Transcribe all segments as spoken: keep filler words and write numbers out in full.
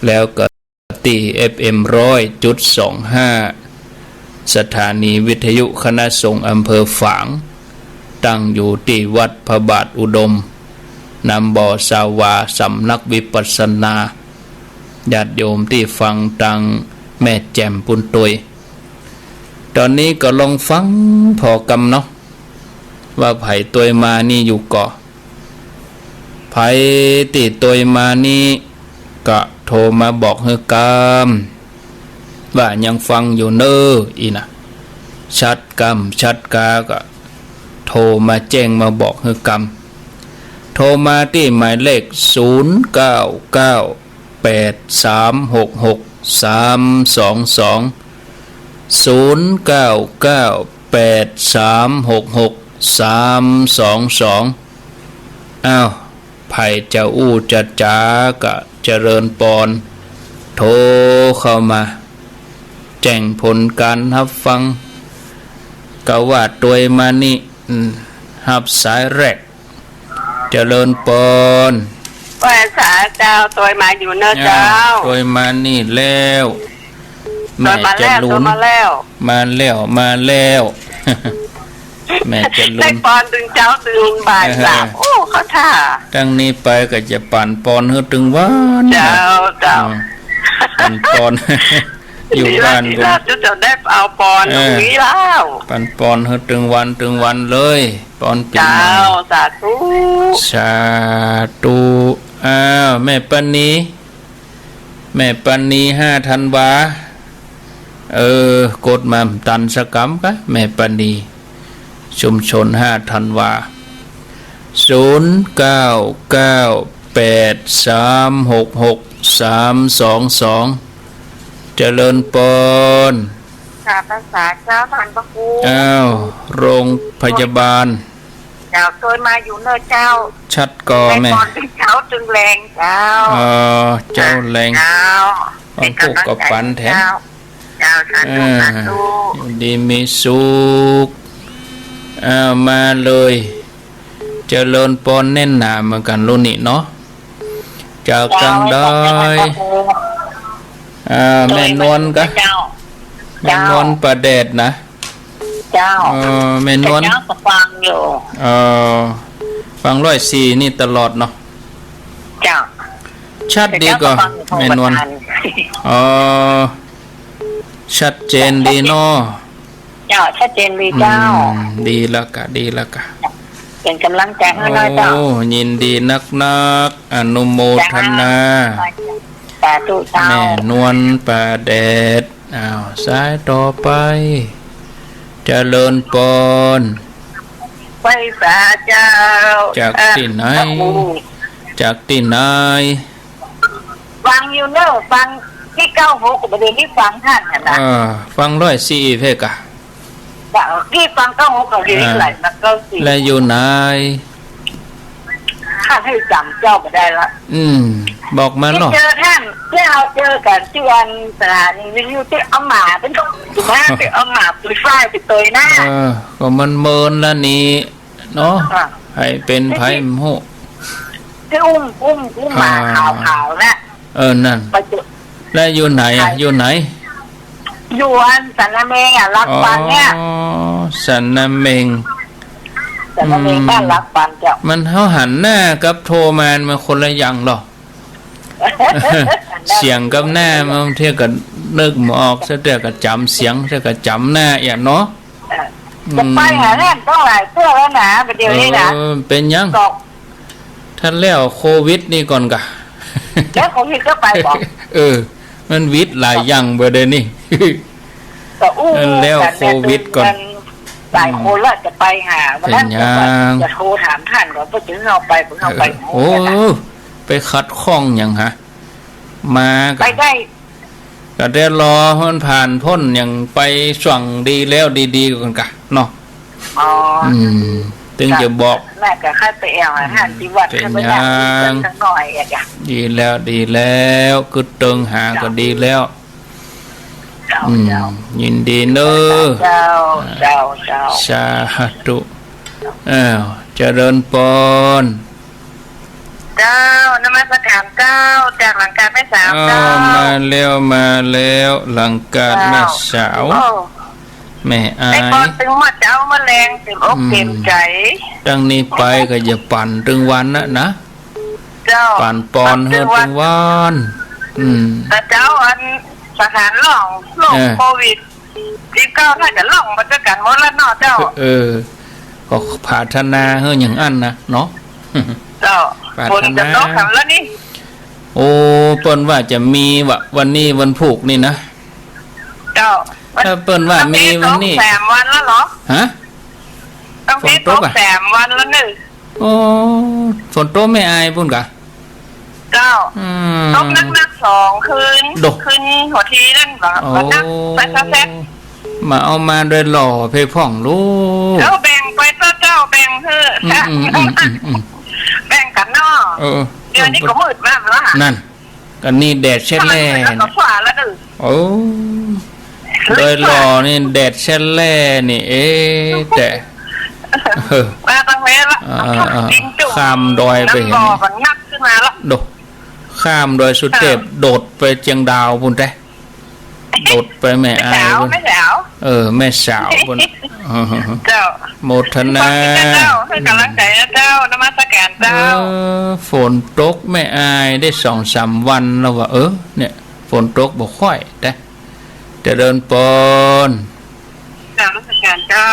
แล้วก็ตี้ เอฟเอ็ม ร้อยจุดสองห้า สถานีวิทยุคณะสงฆ์อำเภอฝาง ตั้งอยู่ตี้วัดพระบาทอุดม นำบ่อสาวา สำนักวิปัสสนา ญาติโยมตี้ฟังตางแม่แจ่มปูนตวย ต๋อนนี้ก็ลองฟังผ่อกำเนาะ ว่าใผตวยมานี่อยู่ก่อ ใผตี้ตวยมานี่ก็โทรมาบอกหื้อกำ ว่ายังฟังอยู่เน่อ อี้นะ ชัดกำชัดกาก็โทรมาแจ้งมาบอกหื้อกำ โทรมาตี้หมายเลข ศูนย์เก้าเก้า แปดสามหกหก สามสองสอง ศูนย์เก้าเก้า แปดสามหกหก สามสองสอง อ้าว ใผจะอู้จะจ๋าก็เจริญปอน โทรเข้ามา แจ้งผลก๋านฮับฟัง ก็ว่าตวยมานี่ อืม ฮับสายแรก เจริญปอน ไหว้สาเจ้า ตวยมาอยู่เน่อเจ้า อ้าว ตวยมานี่แล้ว ตวยมาแล้ว แม่จรูน ตวยมาแล้ว มาแล้ว มาแล้ว แม่จรูน ได้ปอนตึงเจ๊าตึงบ่าย เออ สาม โอ้ เข้าท่า ตั้งนี้ไปก็จะปั๋นปอนหื้อตึงวันนะ เจ้า เจ้า อืม ปั๋นปอน อยู่บ้าน ดีละ ก็ ดีละ จะได้เอาปอน เออ ตรงนี้แล้ว ปั๋นปอนหื้อตึงวันตึงวันเลย ปอนปี๋ใหม่ เจ้า สาธุ สาธุ อ้าว แม่ปานี แม่ปานี ห้าธันวา เออ กดมาบ่ตันสักกำกะ แม่ปานี ชุมชน ห้าธันวา ศูนย์เก้าเก้า แปดสามหกหก สามสองสอง เจริญปอน ค่ะ ภาษาเจ้าท่านพระครู อ้าว โรงพยาบาล เจ้า ตวยมาอยู่เน่อเจ้า ชัดก่อแม่ แม่ปอนตึงเจ๊าตึงแลงเจ้า เออ เจ๊าแลง เจ้า วันพูกก็ปั๋นแถม เจ้า เจ้า สาธุ เออ สาธุ อยู่ดีมีสุข อ้าว มาเลย เจริญปอนแน่นหนาเหมือนกั๋นลุนี่เนาะ จากตางใด เจ้า อ่า แม่นวลกะ เจ้า แม่นวลป่าแดดนะ เจ้า เออ แม่นวล แต่เจ๊าก็ฟังอยู่ เออ ฟังร้อยสี่นี่ตลอดเนาะ เจ้า ชัดดีก่อ แต่เจ๊าก็ฟังอยู่ แม่นวล ทั่วประทาน เออ ชัดเจนดีเนาะ เจ้า ชัดเจนดีเจ้า อืม ดีแล้วกะ ดีแล้วกะ เป๋นก๋ำลังใจ๋หื้อเน่อเจ้า โอ้ ยินดีนักๆ อนุโมทนา สาธุเจ้า แม่นวลป่าแดด อ้าว สายต่อไป เจริญปอน ไหว้สาเจ้า จากตี้ไหน เอ่อ จากตี้ไหน ฟังอยู่เน่อ ฟังตี้เก้าหก บ่าเดี่ยวนี้ฟังหั้นหั้นนะ เออ ฟังร้อยสี่เพ่กะ ตี้ฟังเก้าหก ก็เดี๋ยวนี้ เออ ไหลมาเก้าสี่ และอยู่ไหน ข้าหื้อจ๋ำเจ้าบ่ได้ละ อืม บอกมาเนาะ ตี้เจอท่าน ตี้เฮาเจอกั๋นตี้อันสถานีวิทยุตี้เอาหมาเป๋น ตี้เอาหมาปุยฝ้ายไปตวยหน้า เออ ก็มันเมินละนี่ เนาะ อ่ะ ใผเป๋นใผบ่ฮู้ ตี้อุ้ม อุ้ม อุ้มหมา อ่า ขาวๆ นะ เออ นั่น ไปเจอ แล้วอยู่ไหนอะ ใคร อยู่ไหน อยู่อันสันนาเมงอ่ะ รักปันเนี่ย อ๋อ สันนาเมง สันนาเมง อืม บ้านรักปันเจ้า มันเฮาหันหน้ากับโทรมา มันคนละอย่างหรอ เสียงกับหน้า บางเทื่อก็นึกบ่ออก ซะเตื้อก็จ๋ำเสียง ซะเตื้อก็จ๋ำหน้าเอี้ยเนาะ เออ อืม จะไปหาแหมต้องหลายเตื้อแล้วนะ บ่าเดี่ยวนี้นะ เออ เป๋นหยัง ก็ ถ้าแล้วโควิดนี่ก่อนกะ แล้วโควิดก็ไปบ่ เออ มันวิดหลายอย่างบ่าเดี่ยวนี้ ก็อู้ มันแล้วโควิดก่อน กั๋น หลายคนละจะไปหา วันนั้น เป๋นหยัง จะโทรถามท่านก่อน เปิ้นจะหื้อเฮาไป เปิ้นหื้อเฮาไป เออ โอ้ โอ้ ไปขัดข้องหยังฮะ มาก็ ไปได้ ก็เดี๋ยวรอมันผ่านป๊นหยังไป ส่วงดีแล้วดีๆ ก่อนกะเนาะ อ๋อ อืม ตึงจะบอก น่าจะใค่ไปแอ่วหาท่านตี้วัด เป๋นหยัง ใค่ไปนั่งคุยกั๋นสักหน่อยอะจ้ะ ดีแล้ว ดีแล้ว กึ๊ดเติงหาก็ดีแล้ว เจ้า อืม เจ้า ยินดีเน่อ เจ้า เจ้า เจ้า สาธุ อ้าว เจริญปอน เ เจ้า นมัสการเจ้า จากหลังกาดแม่สาว อ้าว เจ้า มาแล้ว มาแล้ว หลังกาดแม่สาว เจ้า โอ้ แม่อาย ไอ้ปอนตึงเมื่อเจ๊าเมื่อแลง เต็มอก อืม เต็มใจ๋ ตั้งนี้ไปก็อย่าปั่นตึงวันนะ นะ เจ้า ปั่นปอน ปั่นตึงวัน เฮ้อตึงวัน อืม แต่เจ้า อันสถานโรค โรค เออ โควิด สิบเก้า ถ้าจะล่องมาด้วยกันหมดแล้วเนาะเจ้า เออ ก็ปรารถนาเฮ้ออย่างอั้นนะเนาะ เจ้า ปรารถนา ฝนจะตกกันแล้วนี่ โอ้ เปิ้นว่าจะมีวะ วันนี้วันพูกนี่นะ เจ้า เออ เปิ้นว่ามีวันนี้ สองสามวันแล้วเหรอ ฮะ ต้อง ฝนตกอะ สองสามวันแล้วเน่อ โอ้ ฝนตกแม่อายปู้นกะ เจ้า อืม ตกหนักๆ สองคืน โดะ คืนหัวทีนั่นบ่ โอ้ ก็หนักไปซะแซ่บ มาเอามาโดยหล่อเพพ่องลูก เออ แบ่งไปเจ้า เจ้า แบ่งเฮ้อ อืม อืม อืม อืม อืม แบ่งกั๋นเนาะ เออ เดี๋ยวนี้ก็มืดมากแล้วอะ นั่น อันนี้แดดแชะแล่ แล้วก็ฟ้าแล้วเน่อ โอ้ โดยหล่อนี่แดดแชะแล่นี่ เอ๊ะ แต่ เออ มาตั้งแม่ละ อ่า อ่า อ่า จริงจุ๊ ข้ามดอยไปเห็น น้ำบ่อมันหนักขึ้นมาละ โดะ ข้ามดอยสุเทพ เออ โดดไปเจียงดาวปู้นแต๊ โดดไปแม่อายปู้น แม่สาว แม่สาว เออ แม่สาวปู้น เจ้า โมทนา ขอบคุณเจ้า ให้กำลังใจ๋นะเจ้า นมัสการเจ้า เออ ฝนตกแม่อายได้สองสามวันแล้ววะ เออ เนี่ย ฝนตกบ่ค่อยแต๊ เจริญปอน กราบนมัสการเจ้า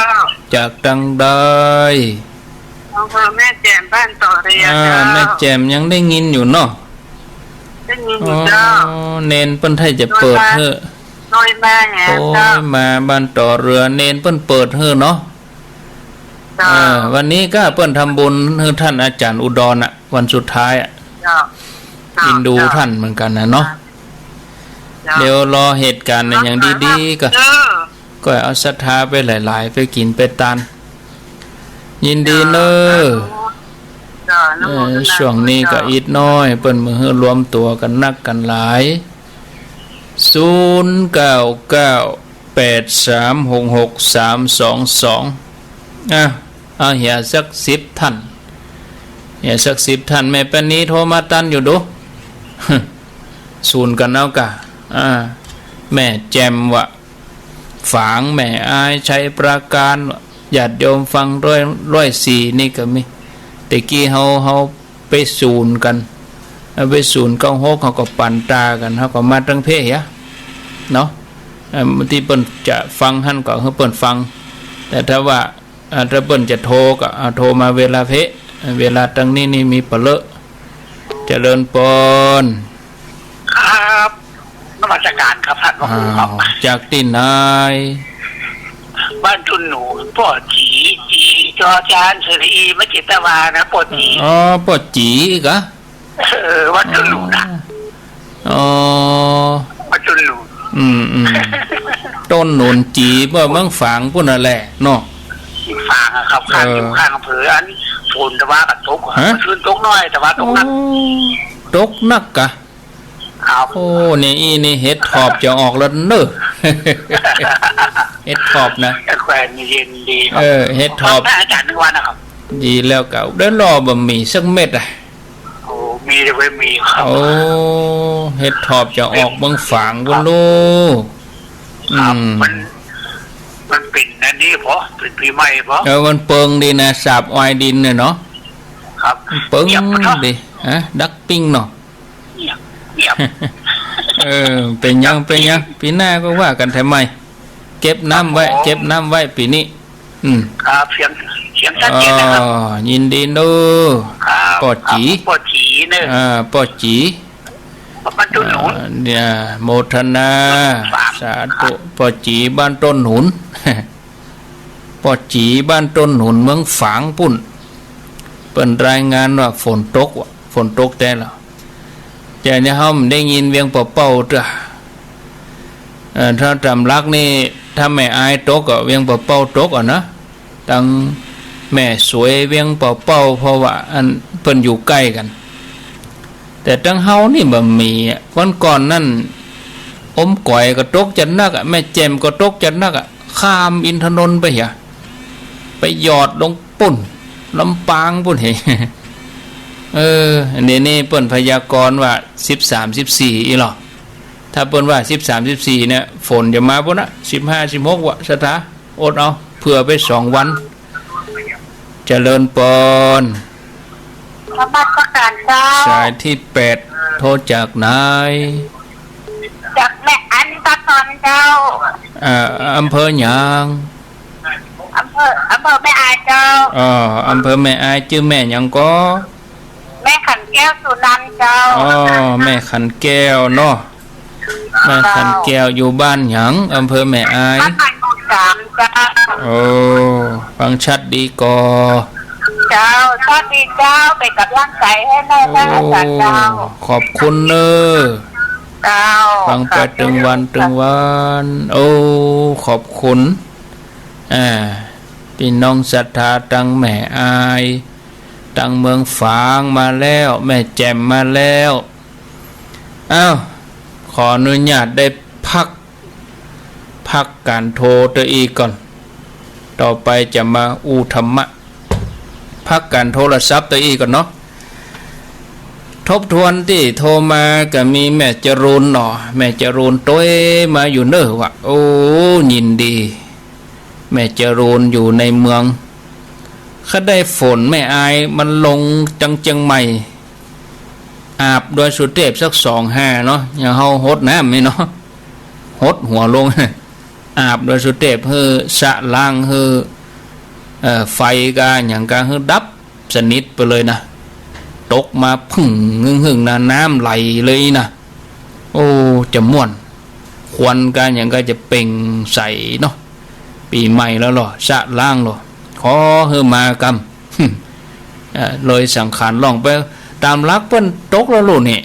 จากตังใด อำเภอแม่แจ่มบ้านต่อเรือ อ่า เจ้า แม่แจ่มยังได้ยินอยู่เนาะ ได้ยินอยู่เจ้า อ๋อ เณรเปิ้นถ้าจะเปิดเฮ้อ โดยมาแหง โอ้ย เจ้า มาบ้านต่อเรือ เณรเปิ้นเปิดเฮ้อเนาะ เจ้า เออ วันนี้ก็เปิ้นทำบุญเฮ้อท่านอาจ๋ารย์อุดรอะ วันสุดท้ายอะ เจ้า เจ้า เอ็นดู เจ้า ท่านเหมือนกั๋นนะเนาะ เจ้า เดี๋ยวรอเหตุก๋ารณ์เนี่ยอย่างดีๆ ก็ เออ ก็เอาศรัทธาไปหลายๆ ไปกิ๋นไปตาน ยินดีเน่อ เจ้า เออ อนุโมทนา ช่วงนี้ก็ เจ้า อิดน้อย เปิ้นบ่หื้อรวมตั๋วกั๋นนักกั๋นหลาย ศูนย์เก้าเก้า แปดสามหกหกสามสองสอง อ่ะ เอาเหียสักสิบท่าน เหียสักสิบท่าน แม่แป้นนี้โทรมาตันอยู่ดู ศูนย์กั๋นเอาก่ะ อ่า แม่แจ่มวะ ฝาง แม่อาย ชัยปราการวะ ญาติโยมฟังร้อย ร้อยสี่นี่ก็มี แต่กี้เฮา เฮาไปศูนย์กั๋น เอาไปศูนย์เก้าหก เฮาก็ปั่นต๋ากั๋น เฮาก็มาตังเพะเหีย เนาะ เอ่อ ตี้เปิ้นจะฟังหั้นก็หื้อเปิ้นฟัง แต่ถ้าว่า อ่า ถ้าเปิ้นจะโทรก็ อ่า โทรมาเวลาเพะ เวลาตังนี้นี่มีปะเลอะ เจริญปอน ครับ นมัสการครับ ท่านพระครูครับ อ้าว จากตี้ไหน บ้านต้นหนุน ป้อจี จี จอจาน สระอี มะเจตวานะ ป้อจี อ๋อ ป้อจีกะ เออ วัดต้นหนุนนะ อ๋อ วัดต้นหนุน อืม อืม ต้นหนุนจี เมืองฝางปู้นนั่นแหละเนาะ ฝางอะครับ ข้าง เออ อยู่ข้างอำเภอ อันฝนแต่ว่าก็ตกอะ ฮะ คืนตกน้อย แต่ว่าตกนัก อ๋อ ตกนักกะ ครับ โอ้ นี่ อี้นี่เห็ดถอบจะออกแล้วเน่อ เห็ดถอบนะ แขวนเย็นดีครับ เออ เห็ดถอบ พระอาจารย์นึกว่านะครับ ดีแล้วกะ ได้รอบ่มีสักเม็ดอะ โอ้ มีแต่ไว้มีครับ โอ้ เห็ดถอบจะออกเมืองฝางปู้นลูก ครับ อืม มัน มันเป๋นอันนี้พอ เป๋นปี๋ใหม่พอ เออ มันเปิงดีนะ สาบออยดินเนี่ยเนาะ ครับ เปิง เงียบเนาะ ดี ฮะ ดักปิ้งเนาะ เงียบ เงียบ เออ เป๋นหยัง เป๋นหยัง ปี๋หน้าก็ว่ากั๋นแถมใหม่ เก็บน้ำไว้ ครับผม เก็บน้ำไว้ปี๋นี้ อืม ครับ เสียง เสียงชัดเจนนะครับ อ๋อ ยินดีเน่อ ครับ ป้อจี ครับ ป้อจีเน่อ อ่า ป้อจี บ้านต้นหนุน อ่า เนี่ย โมทนา ครับ สาธุ ป้อจีบ้านต้นหนุน ป้อจีบ้านต้นหนุนเมืองฝางปู้น เปิ้นรายงานว่าฝนตกวะ ฝนตกแต๊ละ แต่เนี่ยเฮาบ่ได้ยินเวียงป่าเป้าเตื้อ เอ่อ ถ้าต๋ามหลักนี่ ถ้าแม่อายตกก็เวียงป่าเป้าตกอะนะ ตังแม่สวยเวียงป่าเป้า เพราะว่าอันเปิ้นอยู่ใก้กั๋น แต่ตังเฮานี่บ่มีอะ วันก่อนนั่น อมก๋อยก็ตกจัดนักอะ แม่แจ่มก็ตกจัดนักอะ ข้ามอินทนนท์ไปเหีย ไปหยอดลงปู้น ลำปางปู้นเหีย เออ เดี๋ยวนี้เปิ้นพยากรณ์ว่าสิบสาม สิบสี่อี้ลอ ถ้าเปิ้นว่าสิบสาม สิบสี่เนี่ย ฝนจะมาปู้นนะ สิบห้า สิบหก วะ ศรัทธา อดเอา เผื่อไปสองวัน เจริญปอน นมัสการเจ้า สายที่แปด โทรจากไหน จากแม่อาย นครนนท์เจ้า อ่า อำเภอหยัง อำเภอ อำเภอแม่อายเจ้า อ๋อ อำเภอแม่อาย จื้อแม่หยังก่อ แม่ขันแก้วสุนันท์เจ้า อ๋อ แม่ขันแก้วเนาะ แม่ขันแก้วอยู่บ้านหยัง อำเภอแม่อาย บ้านใหม่หมู่สามเจ้า โอ้ ฟังชัดดีก่อ เจ้า สวัสดีเจ้า เป๋นก๋ำลังใจ๋หื้อแม่ โอ้ เจ้า ขอบคุณเน่อ เจ้า ฟังไปตึงวันตึงวัน โอ้ ขอบคุณ อ่า ปี้น้องศรัทธาตังแม่อาย ตังเมืองฝางมาแล้ว แม่แจ่มมาแล้ว อ้าว ขออนุญาตได้พัก พักก๋านโทรเต้าอี้ก่อน ต่อไปจะมาอู้ธรรมะ พักก๋านโทรศัพท์เต้าอี้ก่อนเนาะ ทบทวนตี้โทรมาก็มีแม่จรูนเนาะ แม่จรูนโต้ยมาอยู่เน่อวะ โอ้ ยินดี แม่จรูนอยู่ในเมือง ข้าได้ฝนแม่อายมันลงตังเจียงใหม่ อาบดอยสุเทพสักสองห้าเนาะ อย่างเฮาหดน้ำนี่เนาะ หดหัวลง อาบดอยสุเทพหื้อชะล้างหื้อ เอ่อ ไฟกาหยังกาหื้อดับสนิทไปเลยนะ ตกมาผึ่งหึ่งๆ นะ น้ำไหลเลยนะ โอ้ จะม่วน ควันกาหยังกาจะเปล่งใสเนาะ ปี๋ใหม่แล้วลอ ชะล้างลอ ขอหื้อมากำ เอ่อ เลยสังขารล่องไป ต๋ามหลักเปิ้นตกแล้วลูกนี่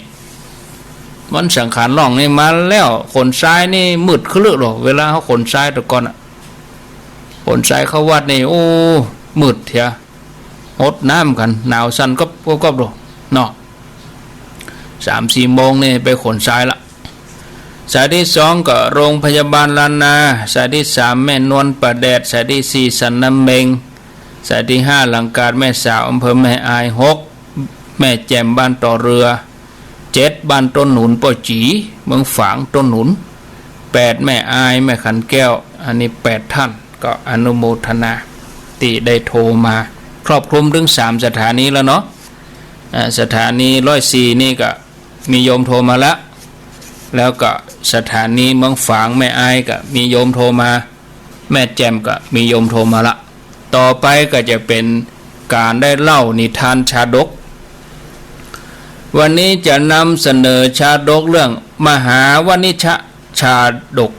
วันสังขารล่องนี่มาแล้ว ขนทรายนี่มืดครึลอ เวลาเฮาขนทรายแต่ก่อนอะ ขนทรายเข้าวัดนี่ โอ้ มืดเถีย หดน้ำกั๋น หนาวสั่นก๊อบๆ โดเนาะ สามสี่โมงนี่ไปขนทรายละ สายตี้สองก็โรงพยาบาลล้านนา สายตี้สามแม่นวลป่าแดด สายตี้สี่สันน้ำเม็ง สายตี้ห้าหลังกาดแม่สาว อำเภอแม่อาย หกแม่แจ่มบ้านต่อเรือ เจ็ดบ้านต้นหนุนป้อจี๋ เมืองฝางต้นหนุน แปดแม่อาย แม่ขันแก้ว อันนี้แปดท่าน ก็อนุโมทนาตี้ได้โทรมา ครอบคลุมถึงสามสถานีแล้วเนาะ อ่า สถานีร้อยสี่นี่ก็มีโยมโทรมาละ แล้วก็สถานีเมืองฝางแม่อายก็มีโยมโทรมา แม่แจ่มก็มีโยมโทรมาละ ต่อไปก็จะเป๋นก๋านได้เล่านิทานชาดก วันนี้จะนำเสนอชาดกเรื่องมหาวณิชชาดก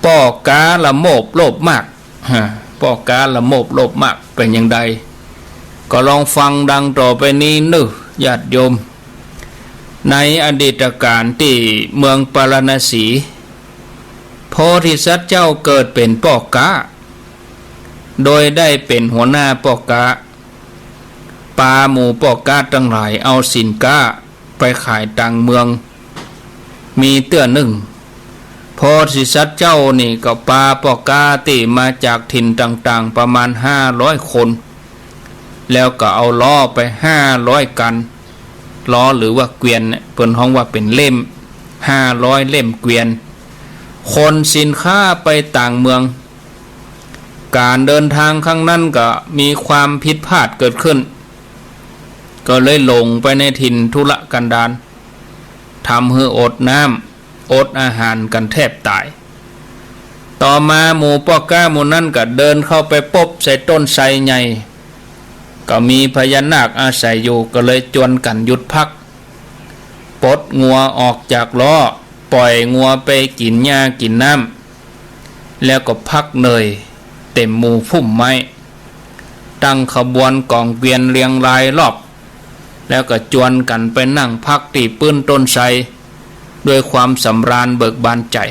ป้อก๊าละโมบโลภมาก ฮะ ป้อก๊าละโมบโลภมากเป๋นอย่างใด ก็ลองฟังดังต่อไปนี้เน่อ ญาติโยม ในอดีตกาลตี้เมืองปาราณสี โพธิสัตว์เจ้าเกิดเป๋นป้อก๊า โดยได้เป๋นหัวหน้าป้อก๊า ปาหมู่ป้อก๊าตังหลายเอาสินก๊าไปขายต่างเมือง มีเตื้อนึ่ง โพธิสัตว์เจ้านี่ก็ปาป้อก๊าตี้มาจากถิ่นต่างๆ ประมาณห้าร้อยคน แล้วก็เอาล้อไปห้าร้อยคัน ล้อหรือว่าเกวียนเนี่ย เปิ้นฮ้องว่าเป๋นเล่ม ห้าร้อยเล่มเกวียน ขนสินค้าไปต่างเมือง ก๋านเดินทางครั้งนั้นก็มีความผิดพลาดเกิดขึ้น ก็เลยหลงไปในถิ่นทุรกันดาร ทำหื้ออดน้ำ อดอาหารกั๋นแทบต๋าย ต่อมาหมู่ป้อก๊าหมู่นั้นก็เดินเข้าไปปบใส่ต้นไทรใหญ่ ก็มีพญานาคอาศัยอยู่ ก็เลยจวนกั๋นหยุดพัก ปลดงัวออกจากล้อ ป่อยงัวไปกิ๋นหญ้ากิ๋นน้ำ แล้วก็พักเหนื่อยเต็มหมู่พุ่มไม้ ตั้งขบวนก๋องเกวียนเรียงรายรอบ แล้วก็จวนกั๋นไปนั่งพักตี้ปื๊นต้นไทร ด้วยความสำราญเบิกบานใจ๋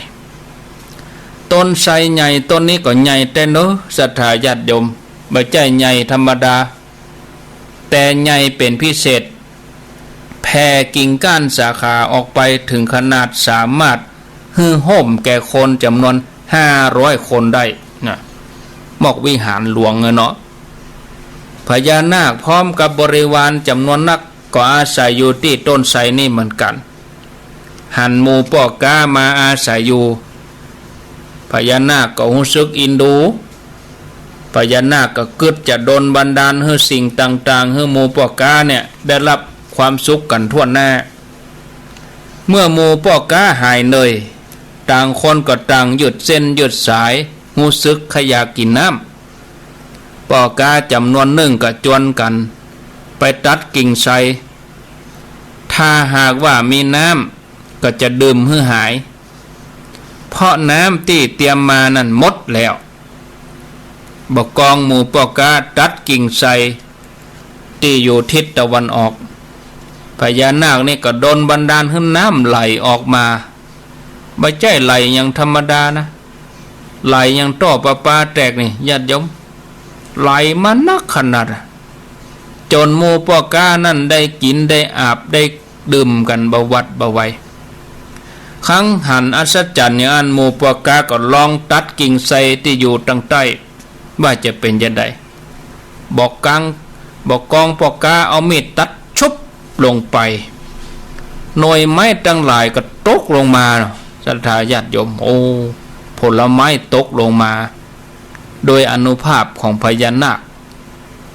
ต้นไทรใหญ่ต้นนี้ก็ใหญ่แต๊เน่อ ศรัทธาญาติโยม บ่ใจ้ใหญ่ธรรมดา แต่ใหญ่เป๋นพิเศษ แผ่กิ่งก้านสาขาออกไปถึงขนาดสามารถหื้อฮ่มแก่คนจ๋ำนวนห้าร้อยคนได้นะ มอกวิหารหลวงอะเนาะ พญานาคพร้อมกับบริวารจ๋ำนวนนัก ก็อาศัยอยู่ตี้ต้นไทรนี่เหมือนกั๋น หันหมู่ป้อก๊ามาอาศัยอยู่ พญานาคก็ฮู้สึกอินดู พญานาคก็กึ๊ดจะดลบันดาลหื้อสิ่งต่างๆ หื้อหมู่ป้อก๊าเนี่ยได้ฮับความสุขกั๋นทั่วหน้า เมื่อหมู่ป้อก๊าหายเหนื่อย ต่างคนก็ต่างยืดเส้นยืดสาย ฮู้สึกใค่อยากกิ๋นน้ำ ป้อก๊าจ๋ำนวนนึ่งก็จวนกั๋นไปตัดกิ่งไทร ถ้าหากว่ามีน้ำก็จะดื่มหื้อหาย เพราะน้ำตี้เตรียมมานั้นหมดแล้ว บ่ากองหมู่ป้อก๊าตัดกิ่งไทรตี้อยู่ทิศตะวันออก พญานาคนี่ก็ดลบันดาลหื้อน้ำไหลออกมา บ่ใจ้ไหลอย่างธรรมดานะ ไหลอย่างต้อประปาแตกนี่ ญาติโยม ไหลมานักขนาดอะ จ๋นหมู่ป้อก๊านั้นได้กิ๋นได้อาบได้ดื่มกั๋นบ่หวัดบ่ไหว ครั้นหันอัศจรรย์อย่างอั้น หมู่ป้อก๊าก็ลองตัดกิ่งไทรตี้อยู่ตางใต้ ว่าจะเป๋นจาใด บ่ากอง บ่ากองป้อก๊าเอามีดตัดชุบลงไป หน่วยไม้ตังหลายก็ตกลงมาเนาะ ศรัทธาญาติโยม โอ้ ผลไม้ตกลงมา โดยอานุภาพของพญานาค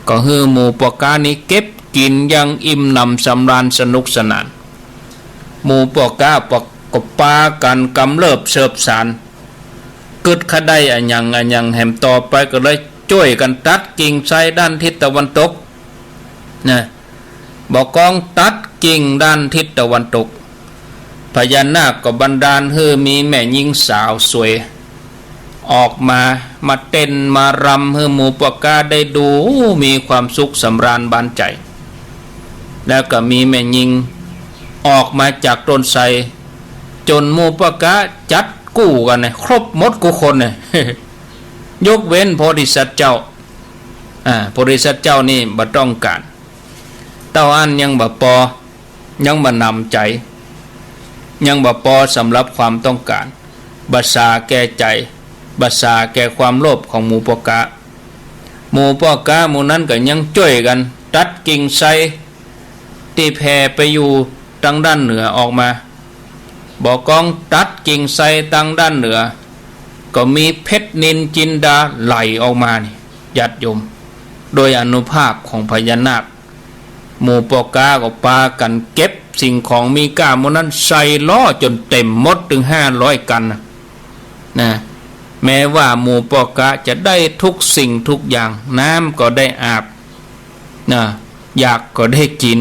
ก็หื้อหมู่ป้อก๊านี้เก็บกิ๋นอย่างอิ่มหนำสำราญสนุกสนาน หมู่ป้อก๊าก็ปากั๋นกำเริบเสิบสาร กึ๊ดใค่ได้อะหยังอะหยังแหมต่อไป ก็เลยจ้วยกั๋นตัดกิ่งไทรด้านทิศตะวันตกนะ บ่ากองตัดกิ่งด้านทิศตะวันตก พญานาคก็บันดาลหื้อมีแม่ญิงสาวสวย ออกมา มาเต้นมารำหื้อหมู่ป้อก๊าได้ดู มีความสุขสำราญบานใจ๋ แล้วก็มีแม่ญิงออกมาจากต้นไทร จ๋นหมู่ป้อก๊าจัดกู้กั๋นนะ ครบหมดกู้คนนะ ยกเว้นโพธิสัตว์เจ้า อ่า โพธิสัตว์เจ้านี่บ่ต้องก๋าน เต้าอั้นยังบ่ปอ ยังบ่หนำใจ๋ ยังบ่ปอสำหรับความต้องก๋าน บ่สาแก่ใจ๋ บ่สาแก่ความโลภของหมู่ป้อก๊า หมู่ป้อก๊าหมู่นั้นก็ยังจ้วยกั๋นตัดกิ่งไทรตี้แผ่ไปอยู่ตางด้านเหนือออกมา บ่ากองตัดกิ่งไทรตางด้านเหนือ ก็มีเพชรนิลจินดาไหลออกมานี่ ญาติโยม โดยอานุภาพของพญานาค หมู่ป้อก๊าก็ปากั๋นเก็บสิ่งของมีก้าหมู่นั้นใส่ล้อจ๋นเต๋มหมดเถิงห้าร้อยกั๋นนะ นะ แม้ว่าหมู่ป้อก๊าจะได้ทุกสิ่งทุกอย่าง น้ำก็ได้อาบ นะ อยากก็ได้กิ๋น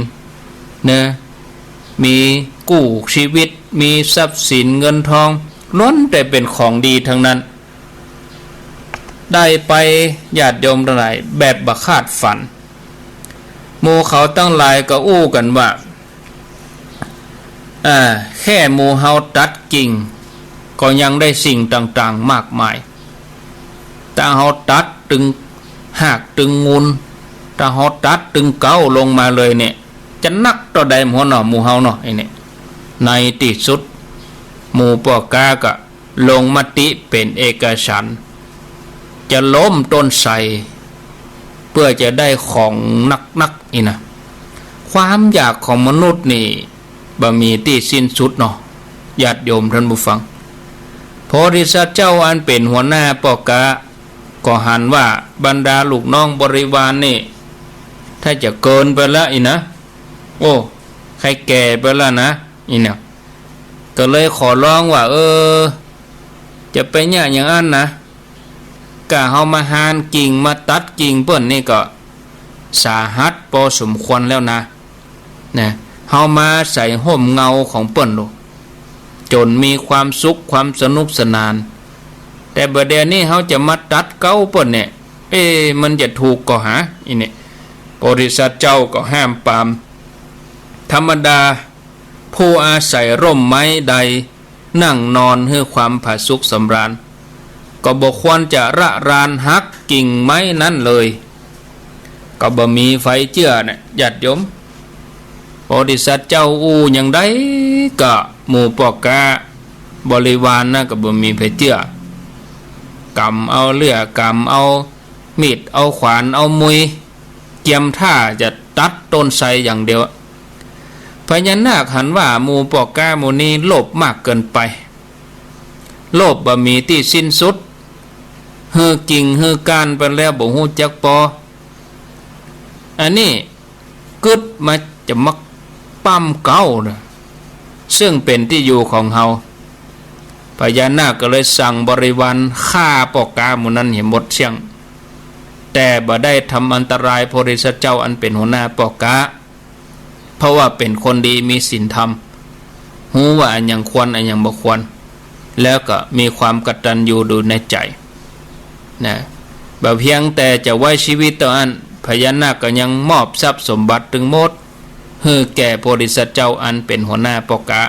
นะ มีกู้ชีวิต มีทรัพย์สินเงินทอง ล้วนแต่เป๋นของดีทั้งนั้น ได้ไป ญาติโยมตังหลาย แบบบ่คาดฝัน หมู่เขาตังหลายก็อู้กั๋นว่า อ่า แค่หมู่เฮาตัดกิ่ง ก็ยังได้สิ่งต่างๆ มากมาย ถ้าเฮาตัดตึงหากตึงงูล ถ้าเฮาตัดตึงเก๊าลงมาเลยเนี่ย จะนักเต้าใดหมู่เฮาเนาะ หมู่เฮาเนาะ ไอ้เนี่ย ในตี้สุด หมู่ป้อก๊าก็ลงมติเป๋นเอกฉันท์ จะล้มต้นไทร เปื้อจะได้ของนักๆ อี้นะ ความอยากของมนุษย์นี่บ่มีตี้สิ้นสุดเนาะ ญาติโยมท่านผู้ฟัง โพธิสัตว์เจ้าอันเป๋นหัวหน้าป้อก๊า ก็หันว่าบรรดาลูกน้องบริวารนี่ ถ้าจะเกินไปละอี้นะ โอ้ ใค่แก่ไปละนะ อี้นะ ก็เลยขอร้องว่า เออ จะไปเยียะอย่างอั้นนะ ก้าเฮามาหานกิ่ง มาตัดกิ่งเปิ้นนี่ก็สาหัสปอสมควรแล้วนะ นะ เฮามาใส่ฮ่มเงาของเปิ้นโลด จ๋นมีความสุขความสนุกสนาน แต่บ่าเดี่ยวนี้เฮาจะมาตัดเก๊าเปิ้นเนี่ย เอ๊ะ มันจะถูกก่อหา อี้เนี่ย โพธิสัตว์เจ้าก็ห้ามปราม ธรรมดา ผู้อาศัยร่มไม้ใด นั่งนอนหื้อความผาสุกสำราญ ก็บ่ควรจะระรานหักกิ่งไม้นั้นเลย ก็บ่มีใผเจื้อนะ ญาติโยม โพธิสัตว์เจ้าอู้อย่างใดก็หมู่ป้อก๊าบริวารนะ ก็บ่มีใผเจื้อ ก๋ำเอาเลื่อย ก๋ำเอามีด เอาขวาน เอามุย เกียมท่าจะตัดต้นไทรอย่างเดียว พญานาคหันว่าหมู่ป้อก๊าหมู่นี้โลภมากเกินไป โลภบ่มีตี้สิ้นสุด หื้อกิ่งหื้อก้านไปแล้วบ่ฮู้จักปอ อันนี้กึ๊ดมาจะมาป้ำเก๊านะ ซึ่งเป๋นตี้อยู่ของเฮา พญานาคก็เลยสั่งบริวารฆ่าป้อก๊าหมู่นั้นหื้อหมดเสี้ยง แต่บ่ได้ทำอันตรายพระพุทธเจ้าอันเป๋นหัวหน้าป้อก๊า เพราะว่าเป๋นคนดีมีศีลธรรม ฮู้ว่าอะหยังควรอะหยังบ่ควร แล้วก็มีความกตัญญูดูในใจ๋นะ บ่เพียงแต่จะไว้ชีวิตเต้าอั้น พญานาคก็ยังมอบทรัพย์สมบัติตึงหมด หื้อแก่พระพุทธเจ้าอันเป๋นหัวหน้าป้อก๊า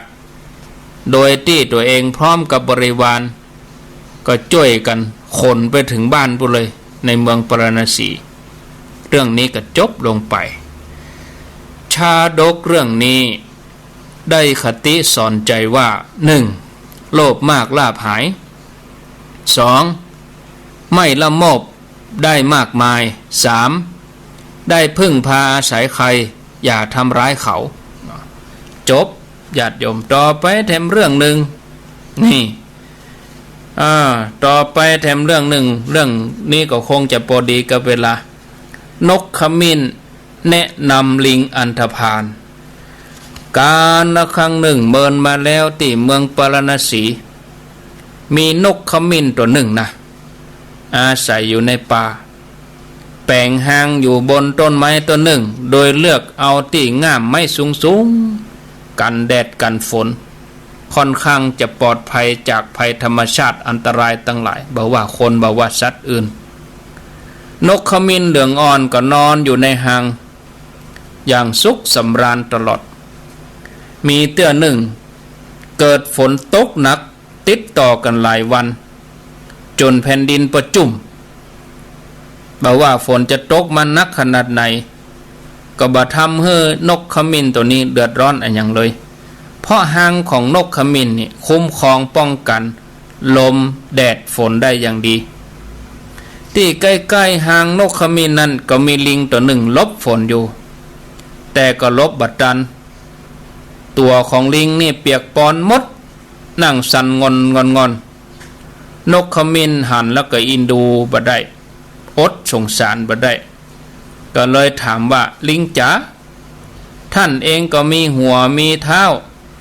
โดยตี้ตั๋วเองพร้อมกับบริวาร ก็จ้วยกั๋นขนไปเถิงบ้านปู้นเลย ในเมืองปาราณสี เรื่องนี้ก็จบลงไป ชาดกเรื่องนี้ได้คติสอนใจ๋ว่า หนึ่ง โลภมากลาภหาย สอง ไม่ละโมบได้มากมาย สาม ได้พึ่งพาอาศัยใคร อย่าทำร้ายเขา จบ ญาติโยม ต่อไปแถมเรื่องนึ่ง นี่ อ่า ต่อไปแถมเรื่องนึ่ง เรื่องนี้ก็คงจะปอดีกับเวลา นกขมิ้นแนะนำลิงอันธพาล กาลครั้งนึ่งเมินมาแล้วตี้เมืองปาราณสี มีนกขมิ้นตั๋วนึ่งนะ อาศัยอยู่ในป่า แป๋งฮางอยู่บนต้นไม้ต้นนึ่ง โดยเลือกเอาตี้ง่ามไม้สูงๆ กั๋นแดดกั๋นฝน ค่อนข้างจะปลอดภัยจากภัยธรรมชาติอันตรายตังหลาย บ่ว่าคนบ่ว่าสัตว์อื่น นกขมิ้นเหลืองอ่อนก็นอนอยู่ในฮางอย่างสุขสำราญตลอด มีเตื้อนึ่ง เกิดฝนตกหนักติดต่อกั๋นหลายวัน จ๋นแผ่นดินประจุ่ม บ่ว่าฝนจะตกมาหนักขนาดไหน ก็บ่ทำหื้อนกขมิ้นตั๋วนี้เดือดร้อนอะหยังเลย เพราะฮางของนกขมิ้นนี่คุ้มครองป้องกั๋นลมแดดฝนได้อย่างดี ตี้ใก้ๆ ฮางนกขมิ้นนั้นก็มีลิงตั๋วนึ่งหลบฝนอยู่ แต่ก็หลบบ่ตัน ตั๋วของลิงนี่เปียกปอนหมด นั่งสั่นงอนงอนงอน นกขมิ้นหันแล้วก็อินดูบ่ได้ อดสงสารบ่ได้ ก็เลยถามว่า ลิงจ๋า ท่านเองก็มีหัวมีเท้า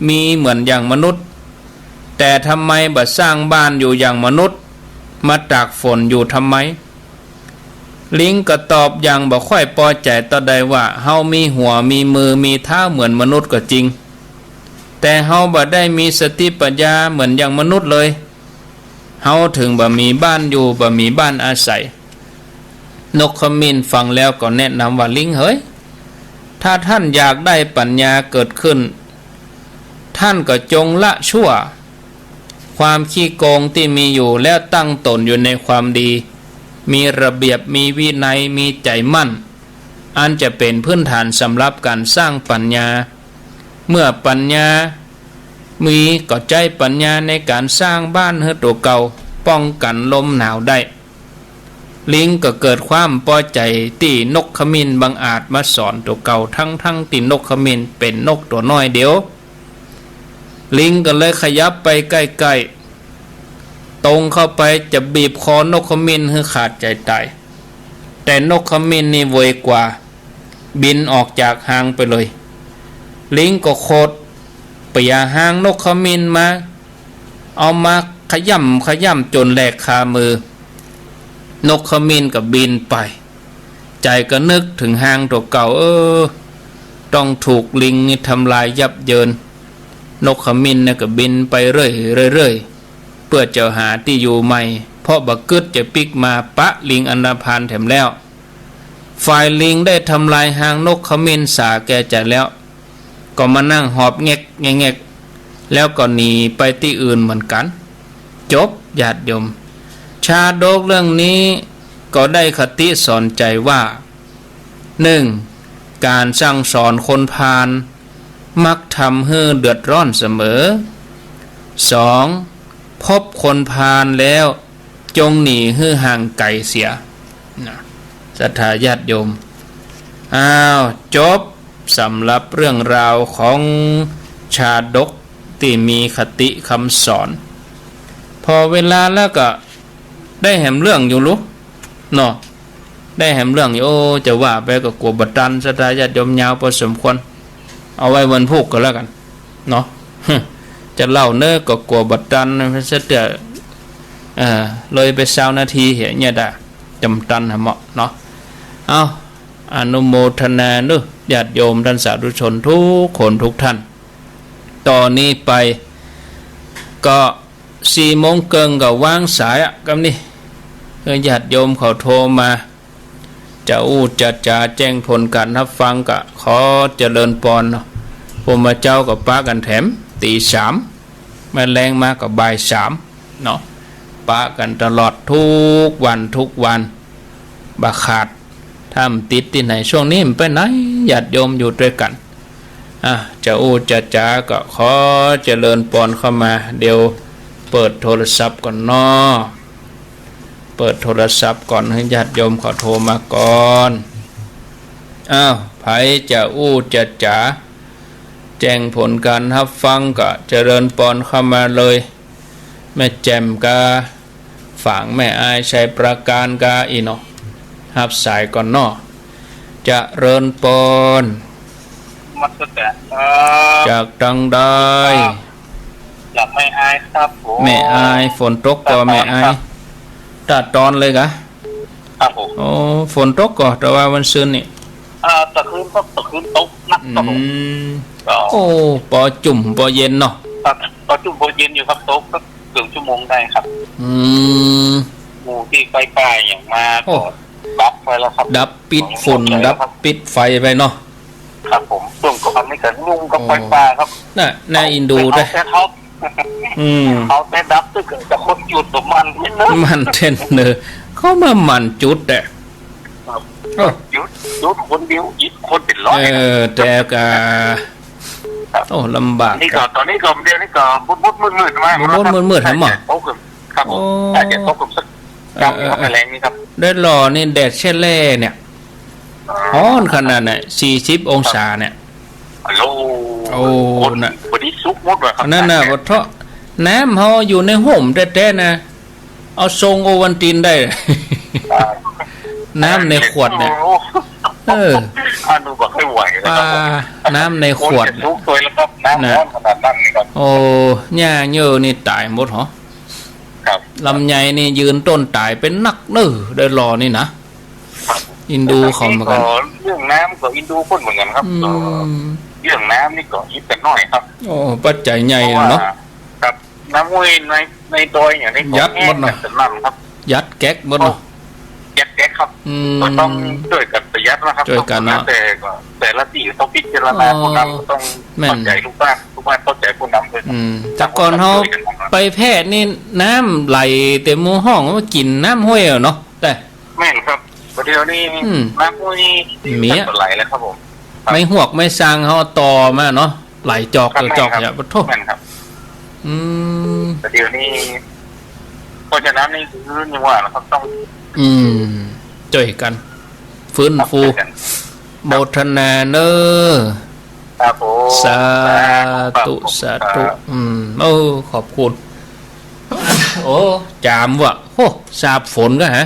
มีเหมือนอย่างมนุษย์ แต่ทำไมบ่สร้างบ้านอยู่อย่างมนุษย์ มาตากฝนอยู่ทำไม ลิงก็ตอบอย่างบ่ค่อยปอใจ๋เต้าใดว่า เฮามีหัวมีมือมีเท้าเหมือนมนุษย์ก็จริง แต่เฮาบ่ได้มีสติปัญญาเหมือนอย่างมนุษย์เลย เฮาถึงบ่มีบ้านอยู่ บ่มีบ้านอาศัย นกขมิ้นฟังแล้วก็แนะนำว่า ลิงเหย ถ้าท่านอยากได้ปัญญาเกิดขึ้น ท่านก็จงละชั่ว ความขี้โกงตี้มีอยู่ แล้วตั้งตนอยู่ในความดี มีระเบียบ มีวินัย มีใจ๋มั่น อันจะเป๋นพื้นฐานสำหรับก๋านสร้างปัญญา เมื่อปัญญามีก็ใจ๊ปัญญาในก๋านสร้างบ้านหื้อตั๋วเก่า ป้องกั๋นลมหนาวได้ ลิงก็เกิดความปอใจ๋ตี้นกขมิ้นบังอาจมาสอนตั๋วเก่า ทั้งๆ ตี้นกขมิ้นเป๋นนกตั๋วน้อยเดียว ลิงก็เลยขยับไปใก้ๆ ตรงเข้าไปจะบีบคอนกขมิ้นหื้อขาดใจ๋ต๋าย แต่นกขมิ้นนี่ไวกว่า บินออกจากฮางไปเลย ลิงก็โขดเปียฮางนกขมิ้นมา เอามาขย่ำขย่ำจ๋นแหลกคามือ นกขมิ้นก็บินไป ใจ๋ก็นึกเถิงฮางตั๋วเก่า เออ ต้องถูกลิงนี่ทำลายยับเยิน นกขมิ้นน่ะก็บินไปเรื่อยๆ เปื้อจะหาตี้อยู่ใหม่ เพราะบ่กึ๊ดจะปิ๊กมาปะลิงอันธพาลแถมแล้ว ฝ่ายลิงได้ทำลายฮางนกขมิ้นสาแก่ใจ๋แล้ว ก็มานั่งหอบแง็กแง็กแง็ก แล้วก็หนีไปตี้อื่นเหมือนกั๋น จบ ญาติโยม ชาดกเรื่องนี้ก็ได้คติสอนใจ๋ว่า หนึ่ง ก๋านสั่งสอนคนพาลมักทำหื้อเดือดร้อนเสมอ สอง พบคนพาลแล้ว จงหนีหื้อห่างไก๋เสีย นะ ศรัทธาญาติโยม อ้าว จบสำหรับเรื่องราวของชาดกตี้มีคติคำสอน ผ่อเวลาแล้วก็ได้แหมเรื่องอยู่ลุเนาะ ได้แหมเรื่องอยู่ โอ้ จะว่าไปก็กั๋วบ่ตัน ศรัทธาญาติโยม ยาวพอสมควร เอาไว้วันพูกก็แล้วกั๋นเนาะ จะเล่าเน้อก็กั๋วบ่ตัน เสียเตื้อ เอ่อ เลยไปซาวนาทีเหียเนี่ยดา จำตันหาเหมาะเนาะ เอ้า อนุโมทนาเน้อ ญาติโยมต้านสาธุชนกู้คนกู้ต้าน ต่อนี้ไปก็สี่โมงเกิ่งก็วางสายอะ กำนี้ เออ ญาติโยมเขาโทรมา จะอู้จะจ๋าแจ้งผลก๋านฮับฟังก็ขอเจริญปอนเนาะ พวกข้าเจ้าก็ปะกั๋นแถม ตีสาม แม่แลงมาก็บ่ายสามเนาะ ปะกั๋นตลอดกู้วันกู้วัน บ่ขาด ถ้าบ่ติดตี้ไหน ช่วงนี้บ่ไปไหน ญาติโยมอยู่ตวยกั๋น อ่ะ จะอู้จะจ๋าก็ขอเจริญปอนเข้ามา เดี๋ยวเปิดโทรศัพท์ก่อนเนาะ เปิดโทรศัพท์ก่อน หื้อญาติโยมเขาโทรมาก่อน อ้าว ใผจะอู้จะจ๋า แจ้งผลก๋านฮับฟังก็เจริญปอนเข้ามาเลย แม่แจ่มกา ฝางแม่อายชัยปราการกาอี้เนาะ ฮับสายก่อนเนาะ เจริญปอน นมัสก๋านครับ จากตางใด ครับ จากแม่อายครับผม แม่อาย ฝนตกก่อ ครับ แม่อาย ครับ ตาดตอนเลยกา ครับผม โอ้ ฝนตกก่อ แต่ว่าวันซืนนี่ อ่า ตะคืนครับ ตะคืนตกหนักครับผม อืม ก็ โอ้ ปอจุ่มปอเย็นเนาะ ครับ ปอจุ่มปอเย็นอยู่ครับ ตกสักเกือบชั่วโมงได้ครับ อืม หมู่ตี้ไฟป่าอย่างมา โอ้ ก็ดับไปแล้วครับ ดับปิดฝุ่น ของหมดเลยครับ ดับปิดไฟไปเนาะ ครับผม ช่วงก่อนนี่ก็ยุ่งกับ โอ้ ไฟป่าครับ น่ะ น่าอินดู เอา เต๊อะ เอาแต่ท็อป อืม เอาแต่ดับตึก แต่คนจุดประมาณนี้เนอะ มันเต้นเนอะ เขามาหมั่นจุดอะ ครับ เออ จุด จุดคนเดียว อีกคนเป็นร้อย เออ แต่ก็ ครับ โอ้ ลำบาก นี่ก็ ตอนนี้ก็ เดี๋ยวนี้ก็ มืดๆ มืดๆ มา มืดๆ มืดๆ ครับ น่าจะตกครับ ครับผม โอ้ น่าจะตกครับ สัก เออ กำ เออ ครับ เออ แมลงนี่ครับ ได้หล่อนี่แดดแช่แร่เนี่ย ฮ้อนขนาดน่ะ สี่สิบองศาเนี่ย ฮัลโหล โอ้ คน น่ะ วันนี้ซุกหมดว่ะครับ นั่นน่ะ บ่เทาะ น้ำเฮาอยู่ในฮ่มแต๊ๆ นะ เอาส่งโอวัลตินได้ อ่า น้ำในขวดเนี่ย โอ้ เออ อันนู้นบ่ค่อยไหวแล้วครับผม อ่า น้ำในขวด คนจะซุกตัวแล้วครับ น้ำ น่ะ ฮ้อนขนาดนั้นนี่ครับ โอ้ หญ้าเยอะนี่ต๋ายหมดเหรอ ครับ ลำไยนี่ยืนต้นต๋ายเป๋นนักเน้อ ได้หล่อนี่นะ ครับ อินดูเขาเหมือนกั๋น แต่ตอนนี้ก็เรื่องน้ำก็อินดูคนเหมือนกั๋นครับ อืม ก็เรื่องน้ำนี่ก็อิดกั๋นหน้อยครับ โอ้ ปัจจัยใหญ่เนาะ เพราะว่า ครับ น้ำห้วยใน ในดอยอย่างนี้ก็ ยัดหมดเนาะ แห้งกั๋นสนั่นครับ ยัดแก๊กหมดเนาะ ยัดแก๊กครับ อืม ก็ต้องช่วยกั๋นประหยัดนะครับ ช่วยกั๋นเนาะ แต่ก็ แต่ละตี้ต้องพิจารณา อ๋อ ผู้นำก็ต้อง แม่น เข้าใจ๋ลูกบ้าน ลูกบ้านเข้าใจ๋ผู้นำด้วย อืม แต่ก่อนเฮา ช่วยกั๋นนะครับ ไปแพทย์นี่น้ำไหลเต็มห้อง มากิ๋นน้ำห้วยเอาเนาะ แต่ แม่นครับ บ่าเดี่ยวนี้ อืม น้ำห้วย เมีย น้ำบ่ไหลแล้วครับผม ครับ ไม้ฮวกไม้ซางเฮาต่อมาเนาะ ไหลจอก ครับ จอก แม่นครับ เนี่ย ปะโถ แม่นครับ อืม บ่าเดี่ยวนี้ เพราะฉะนั้นนี่คือยังว่านะครับ ต้อง อืม ช่วยกั๋น ฟื้นฟู ครับ ช่วยกั๋น โมทนาเน้อ ครับผม สาธุ สาธุ ครับ อืม โอ้ ขอบคุณ โอ้ จ๋ามว่ะ โอ้ สาบฝนก็ฮะ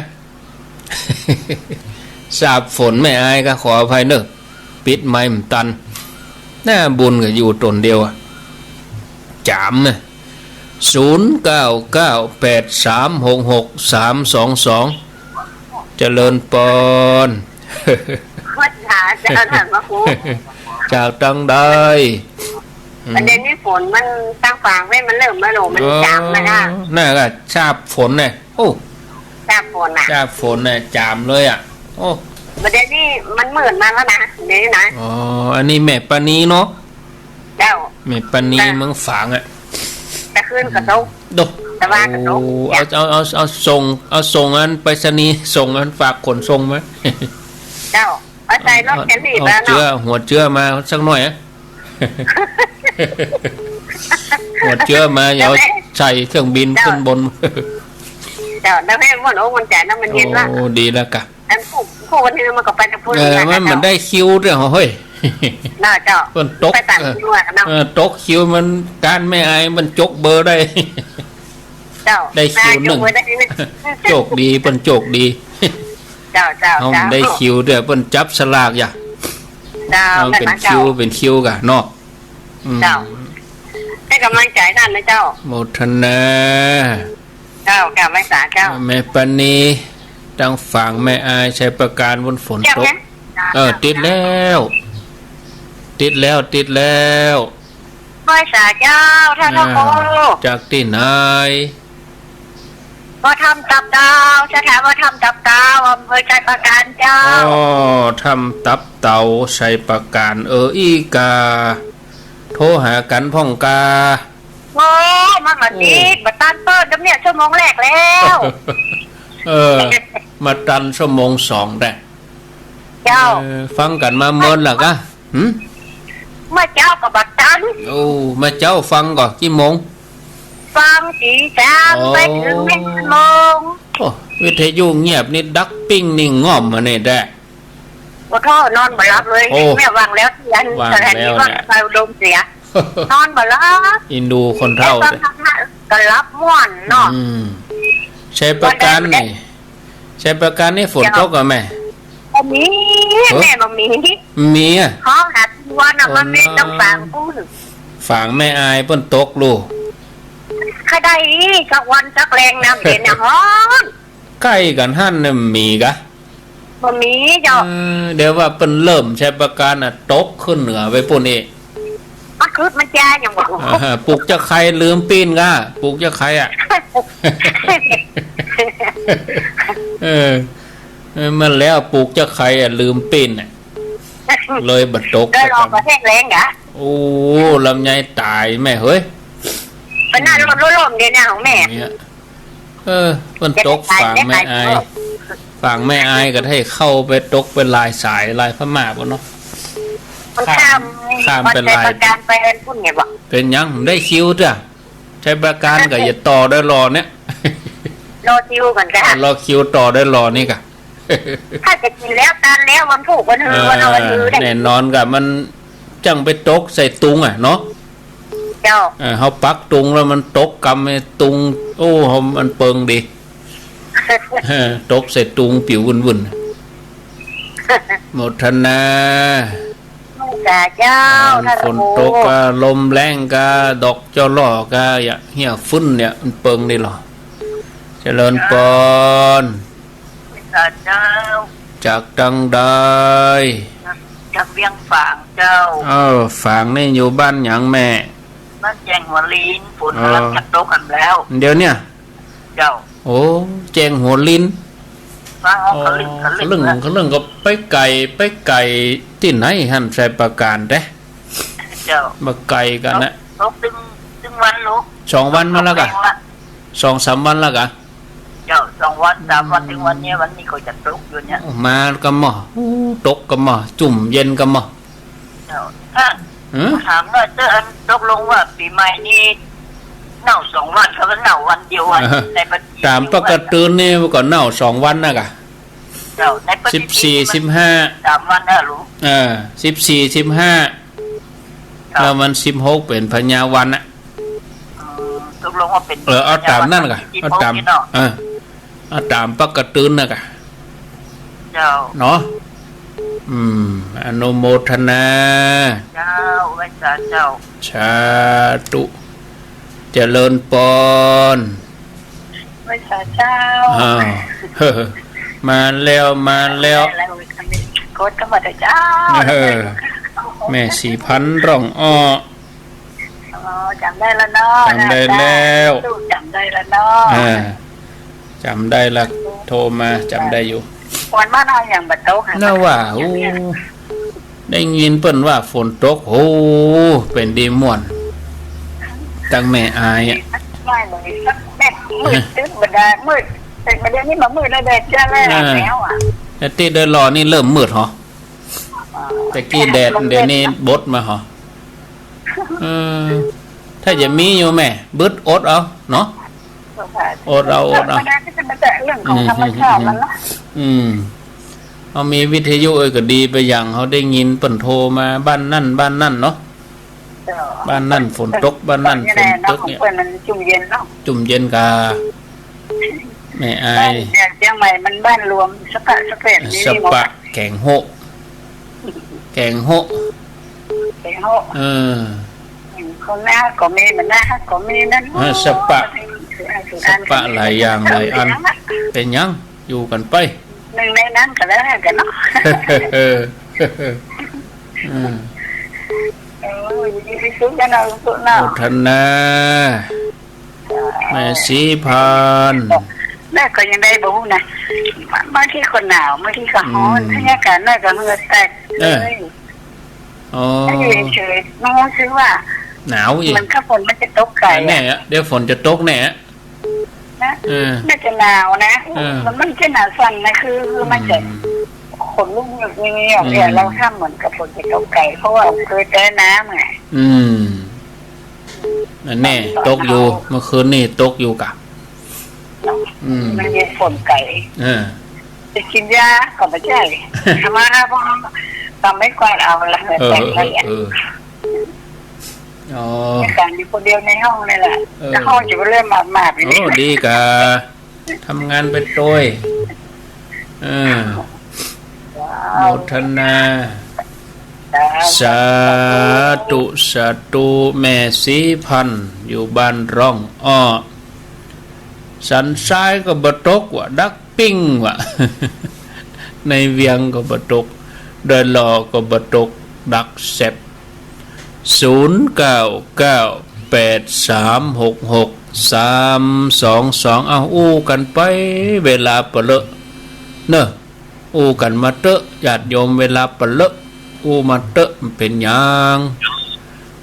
สาบฝนแม่อายก็ขออภัยเน้อ ปิดไมค์บ่ตัน หน้าบุญก็อยู่ต๋นเดียวอะ จ๋ามนะ ศูนย์เก้าเก้าแปดสามหกหกสามสองสอง เจริญปอน พุทธาเจ้าท่านพระครู จากตางใด อืม ประเด็นนี้ฝนมันตั้งฝางไว้ มันเริ่มมาลง มันจ๋ามนะคะ อ๋อ น่ะก็สาบฝนน่ะ โอ้ สาบฝนน่ะ สาบฝนน่ะ จ๋ามเลยอะ โอ้ ประเด็นนี้มันมืดมาแล้วนะ เดี๋ยวนี้นะ อ๋อ อันนี้แม่ปานีเนาะ เจ้า แม่ปานี จ้ะ เมืองฝางอะ แต่คืนก็ตก โด แต่ว่าก็ตก โอ้ เอา เอา เอา เอาส่ง เอาส่งอันไปรษณีย์ ส่งอันฝากขนส่งมา เจ้า เอาใส่รถแคลรี่ เอา มาเนาะ เจื้อ หัวเจื้อมาสักหน่อยอะ หัวเจื้อมา เดี๋ยว เจ้าแม่ ใส่เครื่องบิน เจ้า ขึ้นบน เจ้า แล้วให้มันอกมันใจ๋นะ มันเย็นละ โอ้ ดีแล้วกะ อันผูก พูดนี่มันก็ไปแต่พูด เออ เนี่ย มัน เจ้า มันได้คิวด้วยเหรอเฮ้ย น่าเจ้า เปิ้นตก ไปต่างจังหวัดเนาะ เออ ตกคิวมัน ก๋านแม่อายมันจกเบอร์ได้ เจ้า ได้คิวนึ่ง ได้คิวนึ่ง โจคดี เปิ้นโจคดี เจ้า เจ้า เฮา เจ้า ได้คิวด้วย เปิ้นจับสลากอย่า เจ้า เออ แม่น เป๋น เจ้า คิว เป๋นคิวก่ะเนาะ อืม เจ้า ให้ก๋ำลังใจ๋ต้านนะเจ้า โมทนา เจ้า กราบไหว้สาเจ้า แม่ปานี ตางฝางแม่อาย ชัยปราการ วันฝนตก เจ้า เออ ติดแล้ว ติดแล้ว ติดแล้ว ไหว้สาเจ้า ท่าน อ่า เจ้าโค จากตี้ไหน วัดถ้ำตับเต่า สถานวัดถ้ำตับเต่า อำเภอชัยปราการเจ้า อ๋อ ถ้ำตับเต่า ชัยปราการ เออ อี้ก่า โทรหากั๋นพ่องก่า โอ้ มันมาติด โอ้ บ่ตันเปิ้น เดี๋ยวเนี่ย ชั่วโมงแรกแล้ว เออ มาตันชั่วโมงสองได้ เจ้า เออ ฟังกั๋นมาเมินละก่ะ หึ เมื่อเจ๊าก็บ่ตัน โอ้ เมื่อเจ๊าฟังก่อ กี่โมง ฟังตี๋สาม อ๋อ ไปเถิงแม่นโมง โอ้ วิทยุเงียบนี่ดักปิ้งนี่ง่อมมาเนี่ยแต๊ โอ้โธ่ นอนบ่หลับเลย โอ้ แม่วางแล้วตี้อัน วางแล้วเนี่ย สถานีวัดไฟอุดมเสีย นอนบ่หลับ อินดูคนเฒ่า เอ๊ะ ตอนนั้นน่ะก็หลับม่วนเนาะ อืม ชัยปราการนี่ วันใด ชัยปราการนี่ฝนตกก่อแม่ บ่มี เอ้อ แม่บ่มี มีอะ ฮ้องหาตี้วันน่ะ อ๋อ มันมีตางฝางปู๊น ฝางแม่อายเปิ้นตกลูก ใค่ได้สักวันสักแลง น้ำเย็นน่ะฮ้อน ใก้กั๋นหั้นน่ะมีก่ะ บ่มีเจ้า เออ เดี๋ยวว่าเปิ้นเริ่มชัยปราการน่ะ ตกขึ้นเหนือไปปู๊นอี้ มันคืบมันจ้าอย่างบ่ อ่า ปลูกจะใค่ลืมปิ้นก่ะ ปลูกจะใค่อะ เออ เออ มันแล้วปลูกจะใค่อะ ลืมปิ้นอะ เลยบ่ตก ได้ลองก็แห้งแล้งอะ โอ้ ลำไยต๋ายแม่เฮ้ย เป็นหน้าลมลมเดี๋ยวนี้ของแม่ เนี่ย เออ เปิ้นตกฝางแม่อาย ฝางแม่อายก็ได้เข้าไปตกไปลายสายลายพม่าปู๊นเนาะ มันข้าม ข้าม ข้ามไปลาย ชัยปราการไปปู๊นเนี่ยบ่ เป๋นหยังได้คิวเต๊อะ ชัยปราการก็อย่าต่อได้รอเนี่ย รอคิวก่อนก่ะ รอคิวต่อได้รอนี่ก่ะ ถ้าจะกิ๋นแล้วตานแล้ววันพูกวันฮือ เออ วันเอาวันฮือได้ แน่นอนก่ะ มันจั่งไปตกใส่ตุงอะเนาะ เจ้า เออ เฮาปักตุงแล้วมันตกกำไอ้ตุง โอ้ เฮามันเปิงดี เออ ตกใส่ตุงปิ๋ววุ่นๆ โมทนา สาเจ้า มัน ท่าน ฝนตก โอ้โห ก่ะ ลมแล้งก่ะ ดอกจอหล่อก่ะ อย่าเหี่ยฟื้นเนี่ย มันเปิงดีหรอ เจริญปอน สาเจ้า จากตางใด จากเวียงฝางเจ้า เออ ฝางนี่อยู่บ้านหยังแม่ บ้านแจ้งหัวลิน ฝน เออ กำลังจะตกกันแล้ว เดี๋ยวเนี่ย เจ้า โอ้ แจ้งหัวลิน ฟังเอา อ๋อ ขะลึ่งขะลึ่ง ขะลึ่ง นะ ขะลึ่งก็ไปไก๋ ไปไก๋ตี้ไหนหั้น ชัยปราการแต๊ เจ้า บ่ไก๋กั๋นนะ ตกตึง ตึงวันลูก สองวันมาแล้วก่ะ ตกแรงละ สองสามวันแล้วก่ะ เจ้า สองวันสามวัน อืม ตึงวันเนี่ย วันนี้ก็จะตกอยู่เนี่ย มาก่ะหม้อ อู้ ตกก่ะหม้อ จุ่มเย็นก่ะหม้อ เจ้า ท่าน หือ ถามหน่อยเต๊อะ อันตกลงว่าปี๋ใหม่นี่หนาวสองวัน เขาว่าหนาววันเดียวอะ เออ ในประเทศ ต๋ามปกตินี่ก็หนาวสองวันนะก่ะ เจ้า ในประเทศ สิบสี่ สิบห้า สามวันนะลูก เออ สิบสี่ สิบห้า เจ้า แล้ววันสิบหกเป๋นพญาวันอะ อืม ตกลงว่าเป๋น เออ เอาต๋ามนั่นก่ะ พญาวัน เอาต๋าม สิบหกนี่เนาะ เออ เอาต๋ามปกตินะก่ะ เจ้า เนาะ อืม อนุโมทนา เจ้า ไหว้สาเจ้า สาธุ เจริญปอน ไหว้สาเจ้า อ้าว มาแล้ว มาแล้ว โกดก็มาเถอะเจ้า เออ แม่ศรีพันธุ์ร้องอ้อ อ๋อ จ๋ำได้แล้วเนาะ จ๋ำได้แล้ว ลูกจ๋ำได้แล้วเนาะ เออ จ๋ำได้ละ โทรมา จ๋ำได้อยู่ วันบ้านเฮายังบ่ตกค่ะ น่าว่า โอ้ ได้ยินเปิ้นว่าฝนตก โอ้ เป๋นดีม่วน ตังแม่อายอะ ไม่เลย แม่มืดตึ๊บบ่ได้ มืด แต่บ่ได้นี่มามืดแล้วแดดจ้าแล้ว อ่า แล้วอะ แต่ตี้ได้รอนี่เริ่มมืดหรอ อ๋อ แต่กี้แดด เดี๋ยวนี้บดมาหรอ เออ ถ้าจะมีอยู่แม่ บึดอดเอาเนาะ อดเอา อดเอา ธรรมดาก็จะมาแต่เรื่องของธรรมชาติมันเนาะ อืม อืม เฮามีวิทยุเอ้ยก็ดีไปอย่าง เฮาได้ยินเปิ้นโทรมาบ้านนั่นบ้านนั่นเนาะ เจ้า บ้านนั่นฝนตก บ้านนั่นฝนตกเนี่ย เปิ้นมันจุ่มเย็นเนาะ จุ่มเย็นกา แม่อาย บ้านเจียงใหม่มันบ้านรวม สะปะสะแปด นี่ สะปะ แก๋งโฮะ แก๋งโฮะ แก๋งโฮะ เออ คนหน้าก็มี มันหน้าก็มีนั่น เออ สะปะ สะปะหลายอย่างหลายอัน เป๋นหยัง อยู่กั๋นไป หนึ่งในนั้นก็แล้วกั๋นเนาะ เออ อืม เออ ยินดีตี้สุดนะ สุดนะ โมทนา แม่ศรีพันธุ์ แม่ก็ยังได้บ่ฮู้นะ บางทีก็หนาว บางทีก็ฮ้อน อืม บรรยากาศน้อยก็เหงื่อแตก เออ เลย อ๋อ ถ้าอยู่เฉยๆ น้องรู้สึกว่า หนาวอีก เหมือนกับฝนมันจะตกไกลอะ แน่อะ เดี๋ยวฝนจะตกแน่อะ นะ เออ น่าจะหนาวนะ เออ มันไม่ใช่หนาวสั่นนะ คือ คือมันจะ อืม ขนลุกอย่างนี้อะ อืม เนี่ย เราทำเหมือนกับฝนจะตกไกล เพราะว่าเคยแพ้น้ำไง อืม นั่นแน่ ตกอยู่ เมื่อคืนนี่ตกอยู่กะ เนาะ อืม มันมีฝนไกล เออ จะกิ๋นยาก็บ่ใจ้ ทำไมนะ เพราะทำไม่กวาดเอาละ เออ แต่งไปอะ เออ เออ อ๋อ ในการอยู่คนเดียวในห้องนี่แหละ เออ แล้วห้องจะไปเริ่มหมาดๆ อย่างนี้ โอ้ ดีกา ทำงานไปโตย เออ ว้าว โมทนา สาธุ สาธุ สาธุ แม่ศรีพันธุ์ อยู่บ้านร่องอ้อ สันทรายก็บ่ตกว่ะ ดักปิ้งว่ะ ในเวียงก็บ่ตก ดอยหล่อก็บ่ตก ดักแซบ ศูนย์เก้าเก้า แปดสามหกหก สามสองสอง เอาอู้กั๋นไป เวลาปะเลอะ เนอะ อู้กั๋นมาเต๊อะ ญาติโยม เวลาปะเลอะ อู้มาเต๊อะ มันเป๋นหยัง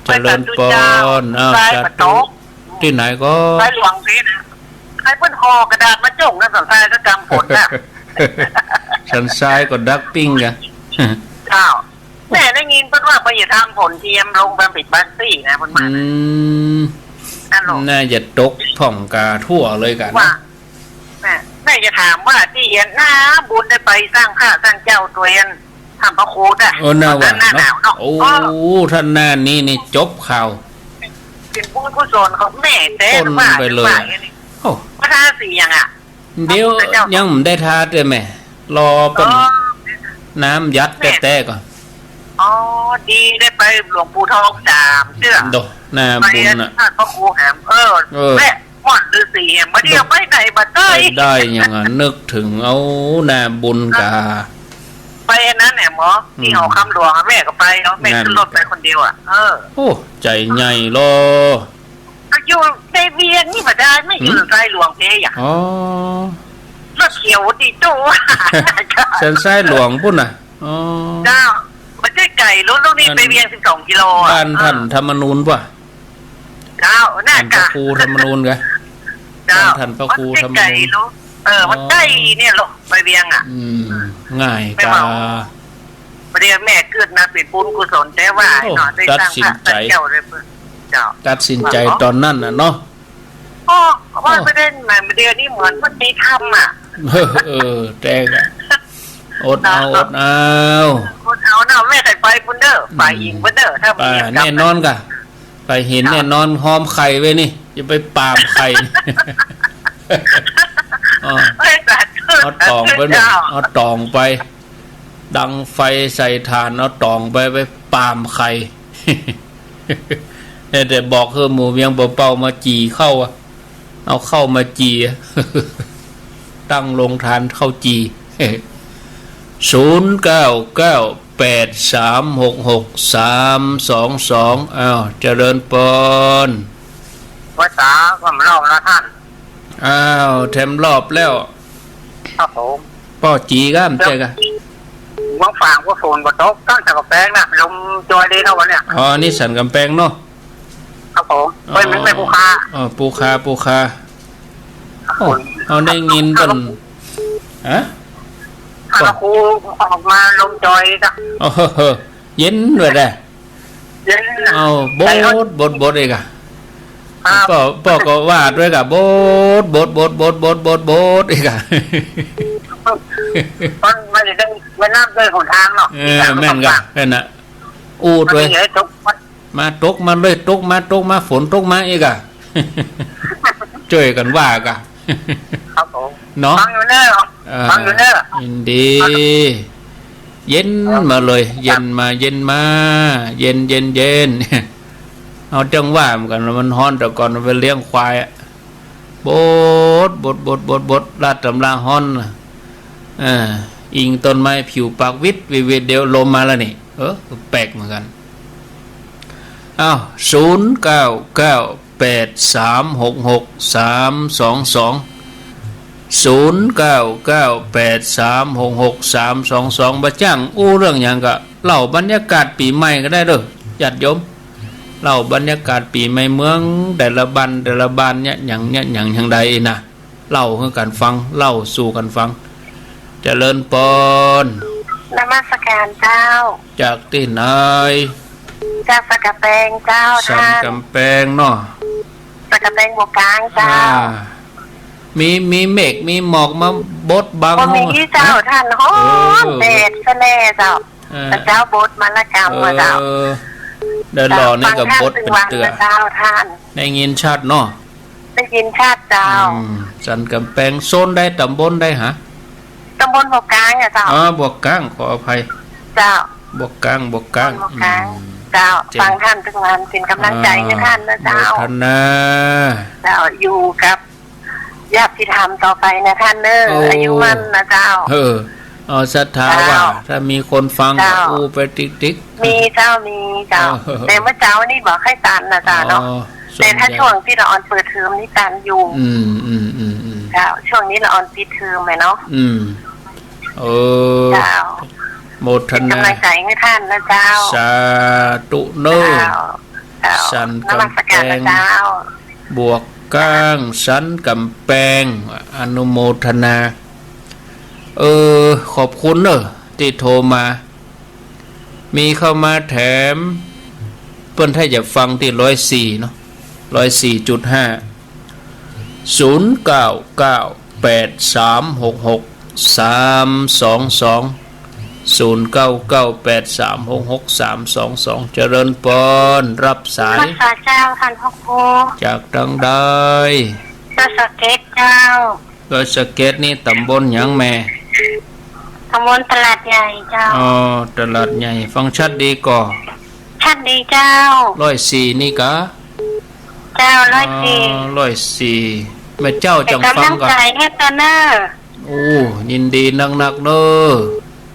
เจริญปอน อ้าว สาธุ ตี้ไหนก็ สายหลวงพี่นะ ใครเปิ้นห่อกระดาษมาจ่งนะ สันทรายก็กำฝนน่ะ สันทรายก็ดักปิ้งกะ เจ้า แม่ได้ยินเปิ้นว่าเปิ้นจะทำฝนเทียมลงบางปิดบางตี้นะเปิ้นว่า อืม นั่นหรอ น่าจะตกพ่องกาทั่วเลยกะนะ ว่า แม่ แม่จะถามว่าตี้เอียนหน้าบุญได้ไปสร้างพระสร้างเจ้าตวยอันถ้ำพระครูดอะ เออ หน้าหวานเนาะ หน้าหนาวเนาะ โอ้ เออ ถ้าหน้านี้นี่จบข่าว เป๋นบุญกุศลของแม่แต๊ คน ว่า ไปเลย ว่าอย่างนี้ โอ้ มาทาสียังอะ เดี๋ยว พระพุทธเจ้ายังบ่ได้ทาเตื้อแม่ รอเปิ้น อ๋อ น้ำยัดแต๊ๆ ก่อน อ๋อ ดีได้ไปหลวงปู่ทองสามเตื้อ โด หน้าบุญน่ะ ไปอันนั้นพระครูแหม เออ เออ แม่ ม่อนฤๅษีแหม บ่าเดี่ยวไปไหนบ่าเต้ย ไปได้ยังอะ นึกถึง เอา หน้าบุญกา ไปอันนั้นแหมหมอ ตี้ อืม หอคำหลวงอะ แม่ก็ไปเนาะ แม่ นั่น ขึ้นรถไปคนเดียวอะ เออ โอ้ ใจ๋ใหญ่ลอ ก็อยู่ในเวียงนี่บ่ได้ แม่อยู่ หืม สายหลวงเด้อะ อ๋อ รถเขียวตี้โจ้ สันทรายหลวงปุ้นน่ะ อ๋อ เจ้า บ่ใจ้ไก๋ รถลูกนี้ อัน ไปเวียงสิบสองกิโลอะ บ้านต้าน เออ ธรรมนูญป่ะ เจ้า น่า ต้านพระ จะ ครูธรรมนูญกะ เจ้า บ้านต้านพระครูธรรมนูญ มันใก้ๆ เนาะ เออ มันใก้ อ๋อ เนี่ยหรอก ไปเวียงอะ อืม ง่าย แม่ กา ว่า บ่าเดี่ยวแม่กึ๊ดนะ เป๋นบุญกุศลแต๊ว่า โอ้ เนาะ ได้สร้างพระ ตัดสินใจ๋ สร้างเจ้าเลยเปิ้น เจ้า ตัดสินใจ๋ต๋อนนั้นน่ะเนาะ โอ้ ว่า โอ้ บ่าเดี่ยวนี้เหมือนมันมีธรรมอะ เออ เออ แต๊กะ อดเอา เนาะ อดเอา อดเอาเนาะ แม่ใค่ไปปุ้นเด้อ อืม ฝ่ายหญิงปุ้นเด้อ ถ้ามี อ่า แน่นอนกะ ไปเห็นแน่นอน หอมไข่ไว้นี่ อย่าไปปามไข่ อ๋อ เอ้ย สาธุ เอาตองไปหน่อย สาธุเจ้า เอาตองไป ดังไฟใส่ถ่าน เอาตองไป ไปปามไข่ แต่บอกหื้อหมู่เวียงเป่าๆ มาจี่ข้าวอะ เอาข้าวมาจี่ ตั้งโฮงทานข้าวจี่ ศูนย์เก้าเก้า แปดสามหกหก สามสองสอง อ้าว เจริญปอน ภาษาก็เล่านะท่าน อ้าว แถมรอบแล้ว ครับผม ป้อจี่ก้า เจ้า ใจ้กะ วังฝางก็ฝนบ่ตก ตั้งสันก๋ำแปงนะ ลมจอยดีเนาะวันเนี้ย อ๋อ นี่สันก๋ำแปงเนาะ ครับผม อ๋อ ไม่ ไม่ ไม่ภูคา อ๋อ ภูคา ภูคา ครับผม โอ้ เอาได้ยินเปิ้น ฮะ ถ้าเราครูออกมาลมจอยนะ โอ้โห เย็นเว้ยแหละ เย็นนะ เอาบด บด บดอีกอะ ครับ ป้อ ป้อก็วาดไว้กะ บด บด อีกอะ มัน มันจะได้เวียดนามด้วยหนทางเนาะ เออ แม่นก่ะ แม่นน่ะ อู้ มัน ตวย จะให้ตก มาตกมาเลย ตกมา ตกมา ฝนตกมาอีกอ่ะ จ้วยกั๋นว่าก่ะ ครับผม เนาะ ฟังอยู่เน้อ เออ ฟังอยู่เน้อ ยินดี เย็นมาเลย ครับ เย็นมา เย็นมา เย็น เย็น เย็น เอาจังว่าเหมือนกั๋น มันฮ้อนแต่ก่อนไปเลี้ยงควายอะ บด บด บด บด บด ลาดต๋ำราฮ้อนน่ะ เออ อิงต้นไม้ผิวปากวิดวิดวิด เดี๋ยวลมมาแล้วนี่ เออ แปลกเหมือนกั๋น อ้าว ศูนย์เก้าเก้าแปดสามหกหกสามสองสอง ศูนย์เก้าเก้าแปดสามหกหกสามสองสอง บ่าจ้างอู้เรื่องหยังก่ะ เล่าบรรยากาศปี๋ใหม่ก็ได้เด้อ ญาติโยม เล่าบรรยากาศปี๋ใหม่เมืองแต่ละบ้านแต่ละบ้านเนี่ย หยังเนี่ย หยัง หยังใดนะ เล่าหื้อกั๋นฟัง เล่าสู่กั๋นฟัง เจริญปอน นมัสการเจ้า จากตี้ไหน จากสันก๋ำแปงเจ้า สันก๋ำแปงเนาะ สันก๋ำแปงบ่ากลางเจ้า อ่า มี มีเมฆ มีหมอกมาบดบัง บ่มีเจ้า ฮะ ท่าน ฮ้อน เออ แดดซะแน่เจ้า เออ เจ้าบดมาละกำว่าเจ้า เออ ได้หล่อนี่ก็บดเป๋นเตื้อ ฟังท่านตึงวันนะเจ้าท่าน ได้ยินชัดเนาะ ได้ยินชัดเจ้า อืม สันก๋ำแปง โซนใด ต๋ำบลใดฮะ ต๋ำบลบ่ากลางอะเจ้า อ๋อ บ่ากลาง ขออภัย เจ้า บ่ากลาง บ่ากลาง บ่ากลาง อืม เจ้า เจ๋ง ฟังท่านตึงวัน เป๋นก๋ำลังใจ๋หื้อท่านนะเจ้า อ่า โมทนา เจ้า อยู่กับ ญาติธรรมต่อไปนะท่านเน้อ โอ้ อายุมั่นนะเจ้า เออ เอาศรัทธาว่า เจ้า ถ้ามีคนฟัง เจ้า อู้ไปติ๊กๆ มีเจ้า มีเจ้า เออ แต่เมื่อเจ๊านี่บ่ใค่ตันนะเจ้าเนาะ อ๋อ แต่ถ้า ส่วนใหญ่ ช่วงตี้ละอ่อนเปิดเทอมนี่ตันอยู่ อืม อืม อืม อืม เจ้า ช่วงนี้ละอ่อนปิดเทอมอะเนาะ อืม เออ เจ้า โมทนา เป๋นก๋ำลังใจ๋หื้อท่านนะเจ้า สาธุเน้อ เจ้า เจ้า สันก๋ำแปง นมัสการนะเจ้า บ่ากลาง สันก๋ำแปง อนุโมทนา เออ ขอบคุณเน้อ ตี้โทรมา มีเข้ามาแถม เปิ้นถ้าจะฟังตี้ร้อยสี่เนาะ ร้อยสี่จุดห้า ศูนย์เก้าเก้าแปดสามหกหกสามสองสอง ศูนย์เก้าเก้าแปดสามหกหกสามสองสอง เจริญปอน รับสาย นมัสการเจ้า ท่านพระครู จากตางใด ดอยสะเก็ดเจ้า ดอยสะเก็ดนี่ต๋ำบลหยังแม่ ต๋ำบลตลาดใหญ่เจ้า อ๋อ ตลาดใหญ่ ฟังชัดดีก่อ ชัดดีเจ้า ร้อยสี่นี่กา เจ้า ร้อยสี่ อ๋อ ร้อยสี่ แม่เจ้าจังฟังก่อ เป๋นก๋ำลังใจ๋หื้อเน้อ โอ้ ยินดีนักๆ เน้อ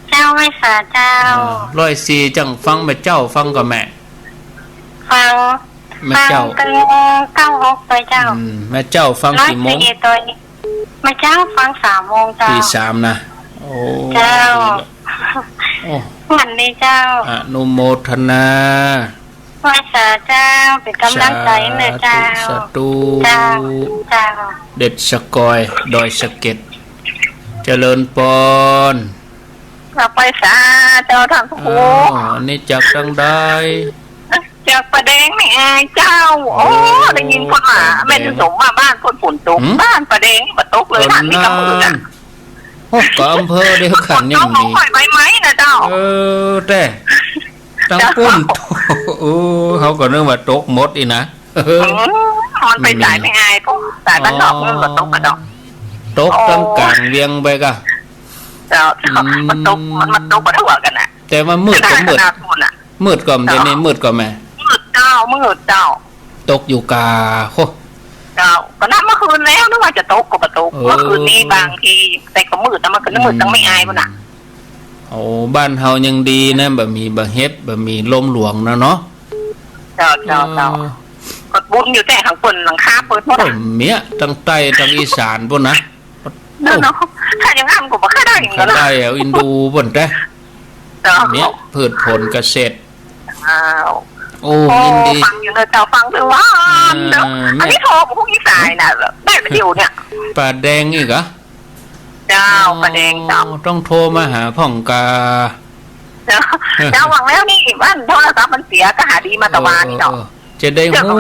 เจ้า ไหว้สาเจ้า อ่า ร้อยสี่ จังฟัง แม่เจ้าฟังก่อแม่ ฟัง แม่เจ้า ฟังตึงเก้าหกตวยเจ้า อืม แม่เจ้าฟังกี่โมง ร้อยสี่ตวย แม่เจ้าฟังสามโมงเจ้า ตีสามนะ โอ้ เจ้า โอ้ วันนี้เจ้า อนุโมทนา ไหว้สาเจ้า เป๋นก๋ำลังใจ๋เน้อเจ้า สาธุ สาธุ เจ้า เจ้า เด็ดสะกอย ดอยสะเก็ด เจริญปอน กราบไหว้สาเจ้าท่านพระครู อ้าว อันนี้จากตางใด จากป่าแดงแม่อายเจ้า โอ้ โอ้ ได้ยินเปิ้นว่า แม่นสมว่าบ้านเปิ้นฝนตก หืม บ้านป่าแดงบ่ตกเลย ตอนนั้น นี่ก็มืดอะ โอ้ ก็อำเภอเดียวกั๋นยังมี ตกของข้อยใบไม้นะเจ้า เออ แต่ ตางปุ้น เจ้า โอ้ เฮาก็นึกว่าตกหมดอี้นะ เออ มันไปสายแม่อาย สายบ้านนอก มันบ่ตกกะดอก ตกตางก๋างเวียงไปก่ะ เจ้า อืม มันตก มัน มันตกบ่ทั่วกั๋นน่ะ แต่ว่ามืดก็มืด ขนาด ขนาดปุ้นน่ะ มืดก่อ เดี๋ยวนี้มืดก่อแม่ มืดเจ้า มืดเจ้า ตกอยู่ก่า โห เจ้า ก็นับเมื่อคืนแล้ว นึกว่าจะตกก็บ่ตก เออ เมื่อคืนนี้บางที แต่ก็มืดนะ เมื่อคืนนี้มืด อืม ตางแม่อายปุ้นน่ะ โอ้ บ้านเฮายังดีนะ บ่มี บ่เห็บ บ่มีลมหลวงนะเนาะ เจ้า เจ้า เจ้า เออ ก็บุญอยู่แต่ข้างบนหลังคาเปิ้นพุ้น โอ้ น่ะ เมีย ตางใต้ ตางอีสานปุ้นนะ เนาะ เนาะ ถ้าอย่างนั้นก็บ่ค่อยได้อย่างนั้นนะ บ่ค่อยได้อะ อินดูปุ้นแต่ เจ้า เมีย พืชผลเกษตร อ้าว โอ้ โอ้ ยินดี ฟังอยู่เน้อเจ้า ฟังตึงวันเนาะ เออ อันนี้โทรมาพรุ่งนี้สายน่ะ ได้วิดีโอเนี่ย ป่าแดงอีกเหรอ เจ้า อ๋อ ป่าแดงเจ้า ต้องโทรมาหาพ่องกา เจ้า เจ้า หวังแล้วนี่ ว่าโทรศัพท์มันเสีย ก็หาดีมาตะวานี่เนาะ เออ เออ จะได้ฮู้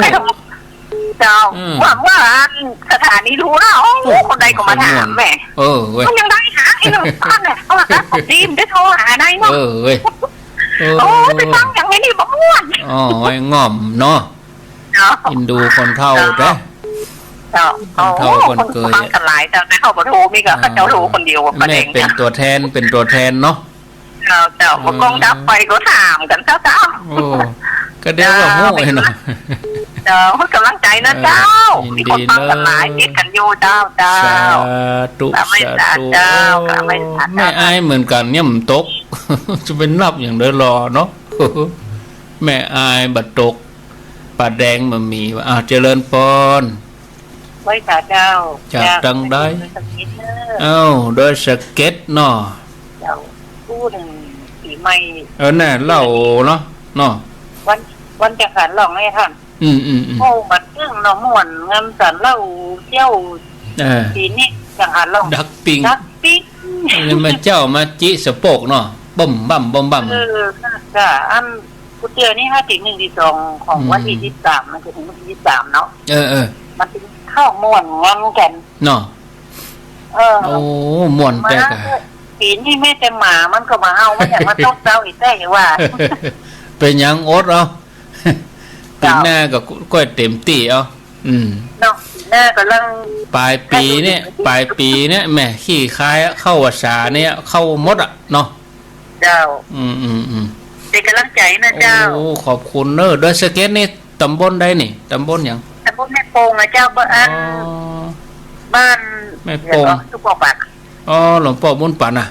เจ้า อืม ว่า ว่าอันสถานีรู้นะ โอ้ โอ้ คนใดก็มาถามแม่ เออ เว้ย มันยังได้หาอีกหนึ่ง ของดีมันได้โทรหาได้เนาะ เออเว้ย เออ โอ้ ไปฟังอย่างนี้นี่บ่ม่วน อ๋อ ไอ้ง่อมเนาะ เจ้า อินดูคนเฒ่าแต๊ เจ้า คนเฒ่า โอ้ คนเกย คนฟังกั๋นหลายเจ้า แต่เขาบ่โทร มีก็ อ่า เขาเจ้าโทรคนเดียว แม่เป๋นตั๋วแทน เป๋นตั๋วแทนเนาะ เจ้า เจ้า อืม บ่กล้องดับไปก็ถามกั๋นเจ้า เจ้า โอ้ ก็เดี๋ยวก็ฮู้ เจ้า ไอ้หน่อย เจ้า ให้ก๋ำลังใจ๋นะเจ้า เออ ยินดี มีคนฟังกั๋นหลาย เนอะ ติดกั๋นอยู่เจ้า เจ้า สาธุ สาธุ สาธุ เจ้า สาธุ แม่อายเหมือนกั๋นเนี่ยมันตก จะไปนับอย่างใดลอเนาะ แม่อายบ่ตก ป้าแดงบ่มี อ้าว เจริญปอน ไหว้สาเจ้า จากตังใด จากสะเก็ดเนอะ เอ้า ดอยสะเก็ดเนาะ เจ้า อู้นึ่งปี๋ใหม่ เออ น่ะ เล่าเนาะ เนาะ วัน วันจังหันร้องให้ฟัง อืม อืม อืม โอ้ มาตึงเนาะ ม่วนงานสานเหล้าเตี้ยว เออ ปี๋นี้จังหันร้อง ดักปิ้ง ดักปิ้ง อันนี้มาเจ้ามาจิสะโปกเนาะ บ่มบ่ำ บ่มบ่ำ เออ น่าจะ อัน กูเตี้ยนี่ฮะ ตีหนึ่งตีสองของ อืม วันตี้ยี่สิบสาม มันจะเถิงวันตี้ยี่สิบสามเนาะ เออ เออ มันเป๋นเข้าม่วนงานกั๋น เนาะ เออ โอ้ ม่วนแต๊กะ มา ปี๋นี้แม้แต่หมามันก็บ่เห่า มันอยากมาตบเซาอีกแต๊ว่า เป๋นหยังอดเอา ปี๋หน้าก็ก้อยเต็มตี้เอา อืม เนาะ ปี๋หน้าก่ำลัง ป๋ายปี๋เนี่ย ป๋ายปี๋เนี่ย แหม ขี้คายอะ เข้าพรรษาเนี่ย เข้าหมดอะเนาะ เจ้า อืม อืม อืม เป๋นก๋ำลังใจ๋นะเจ้า โอ้ ขอบคุณเนอะ ดอยสะเก็ดนี่ต๋ำบลใดนี่ ต๋ำบลหยัง ต๋ำบลแม่โป่งอะเจ้า บ่อัน อ๋อ บ้าน แม่โป่ง เดี๋ยวก่อน ตุ๊กปอกปาก อ๋อ หลวงป้อบุญปั๋นน่ะ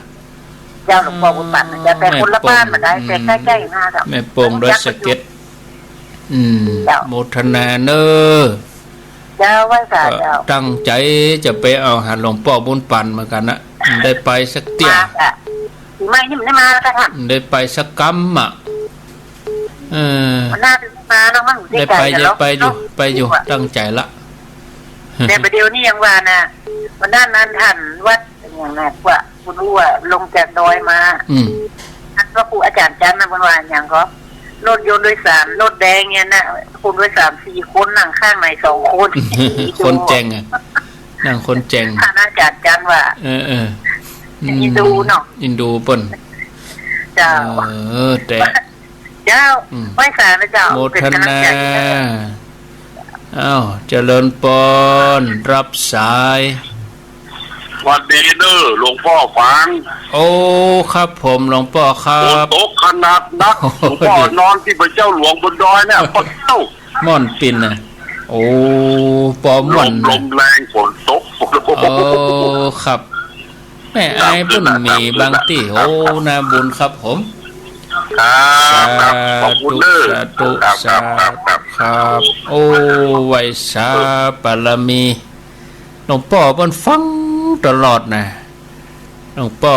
เจ้า หลวงป้อบุญปั๋นน่ะ เจ้า แต่คนละบ้านมันได้ อืม แต่ใกล้ๆ นะเจ้า แม่โป่งดอยสะเก็ด อืม เจ้า โมทนาเนอะ เจ้า ไหว้สาเจ้า ก็ตั้งใจ๋จะไปเอาหาหลวงป้อบุญปั๋นเหมือนกั๋นนะ ได้ไปสักเตื้อ มาจ้ะ ปี๋ใหม่นี่มันได้มาแล้วค่ะ ได้ไปสักกำอะ เออ มันน่าจะมาแล้วมั้ง ได้ไป ได้ไปอยู่ ไปอยู่ ตั้งใจ๋ละ แต่ประเดี๋ยวนี้ยังว่านะ วันนั้นนั้นท่านวัดอย่างนั้นว่า คุณรู้ว่าลงจากดอยมา อืม ท่านพระครูอาจ๋ารย์จันทร์นะ เปิ้นว่าอย่างก็ รถยนต์โดยสาร รถแดงเนี่ยนะ คนโดยสารสี่คน นั่งข้างในสองคน คนแจ๋งอะ นั่งคนแจ๋ง ท่านอาจ๋ารย์จันทร์ว่า เออ เออ อืม อินดูเนาะ อินดูเปิ้น เจ้า เออ แต่ เจ้า อืม ไหว้สานะเจ้า โมทนา เป๋นก๋ำลังใจ๋นะ อ้าว เจริญปอน รับสาย หวัดดีเนอะ หลวงป้อฝาง โอ้ ครับผม หลวงป้อครับ ฝนตกขนาดนัก โอ้ หลวงป้อ ดี นอนตี้พระเจ้าหลวงบนดอยเนี่ย ปะเจ้า ม่อนปิ่นน่ะ โอ้ ปอม่อน ลม น่ะ ลมแรง ฝนตก โอ้ ครับ แม่อายเปิ้นมีบางตี้ โอ้ น่าบุญครับผม ครับ ครับ ขอบคุณเนอะ สาธุ ครับ สาธุ ครับ ครับ ครับ โอ้ ไหว้สาบารมี หลวงป้อเปิ้นฟังตลอดนะ หลวงป้อ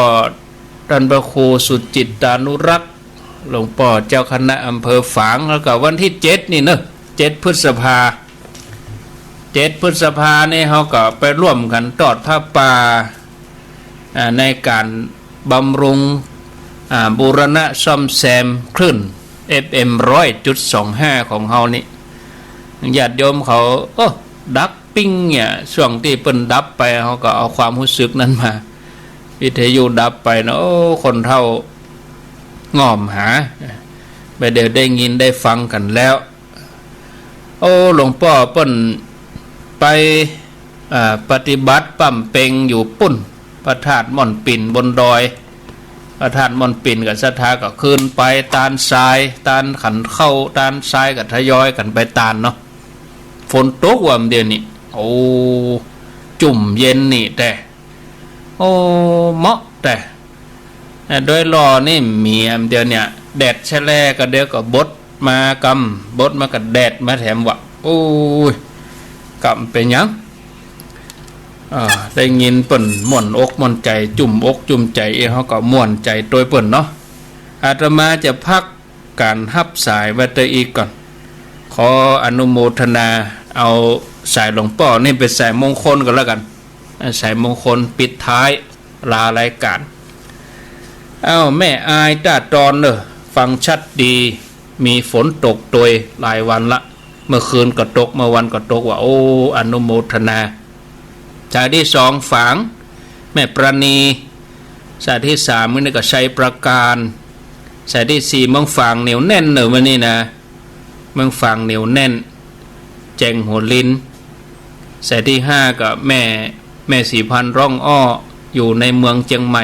ต้านพระครูสุจิตตานุรักษ์ หลวงป้อเจ้าคณะอำเภอฝาง แล้วก็วันตี้เจ็ดนี่เนอะ เจ็ดพฤษภา เจ็ดพฤษภานี่เฮาก็ไปร่วมกั๋นตอดผ้าป่า อ่า ในก๋านบำรุง อ่า บูรณะซ่อมแซมคลื่น เอฟเอ็ม ร้อยจุดสองห้า ของเฮานี่ ญาติโยมเขา โอ้ ดักปิ้งเนี่ย ช่วงตี้เปิ้นดับไป เฮาก็เอาความฮู้สึกนั้นมา วิทยุดับไปนะ โอ้ คนเฒ่าง่อมหา บ่าเดี่ยวได้ยินได้ฟังกั๋นแล้ว โอ้ หลวงป้อเปิ้นไป อ่า ปฏิบัติบำเพ็ญอยู่ปุ้น พระธาตุม่อนปิ่นบนดอย พระธาตุม่อนปิ่นก็ศรัทธาก็ขึ้นไปตานซาย ตานขันเข้า ตานซายก็ทยอยกั๋นไปตานเนาะ ฝนตกว่าเดี๋ยวนี้ โอ้ จุ่มเย็นนี่แต่ โอ้ เหมาะแต่ อ่ะ ดอยหล่อนี่เหมียมเดี๋ยวเนี่ย แดดแชะแลก็เดี๋ยวก็บดมากำ บดมาก็แดดมาแถมวะ โอ้ย กำเป๋นหยัง อ่า ได้ยินเปิ้นม่วนอกม่วนใจ๋ จุ่มอกจุ่มใจ๋ เอ เฮาก็ม่วนใจ๋ตวยเปิ้นเนาะ อาตมาจะพักก๋านฮับสายไว้เตื้ออี้ก่อน ขออนุโมทนา เอาสายหลวงป้อนี่เป๋นสายมงคลก็แล้วกั๋น อ่า สายมงคลปิดท้าย ลารายก๋าน อ้าว แม่อายต้าตอนเนอะ ฟังชัดดี มีฝนตกตวยหลายวันละ เมื่อคืนก็ตก เมื่อวันก็ตกว่า โอ้ อนุโมทนา สายตี้สองฝาง แม่ประณี สายตี้สามนี่ก็ชัยปราการ สายตี้สี่เมืองฝางเหนียวแน่นเนอะวันนี้นะ เมืองฝางเหนียวแน่น แจ้งหัวลิน สายตี้ห้าก็แม่ แม่ศรีพันธุ์ร่องอ้อ อยู่ในเมืองเจียงใหม่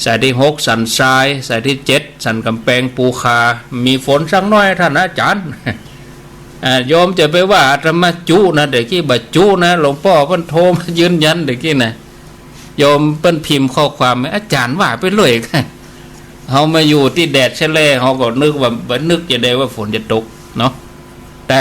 สายตี้หกสันทราย สายตี้เจ็ดสันก๋ำแปงปูคา มีฝนสักหน้อยต้านอาจ๋ารย์ อ่า โยมจะไปว่าอาตมาจุนะ เดี๋ยวกี้บ่จุนะ หลวงป้อเปิ้นโทรมายืนยันเดี๋ยวกี้นะ โยมเปิ้นพิมพ์ข้อความ อาจ๋ารย์ว่าไปเลย เฮามาอยู่ตี้แดดแชะแล่ เฮาก็นึกว่า บ่นึกจะได้ว่าฝนจะตกเนาะ แต่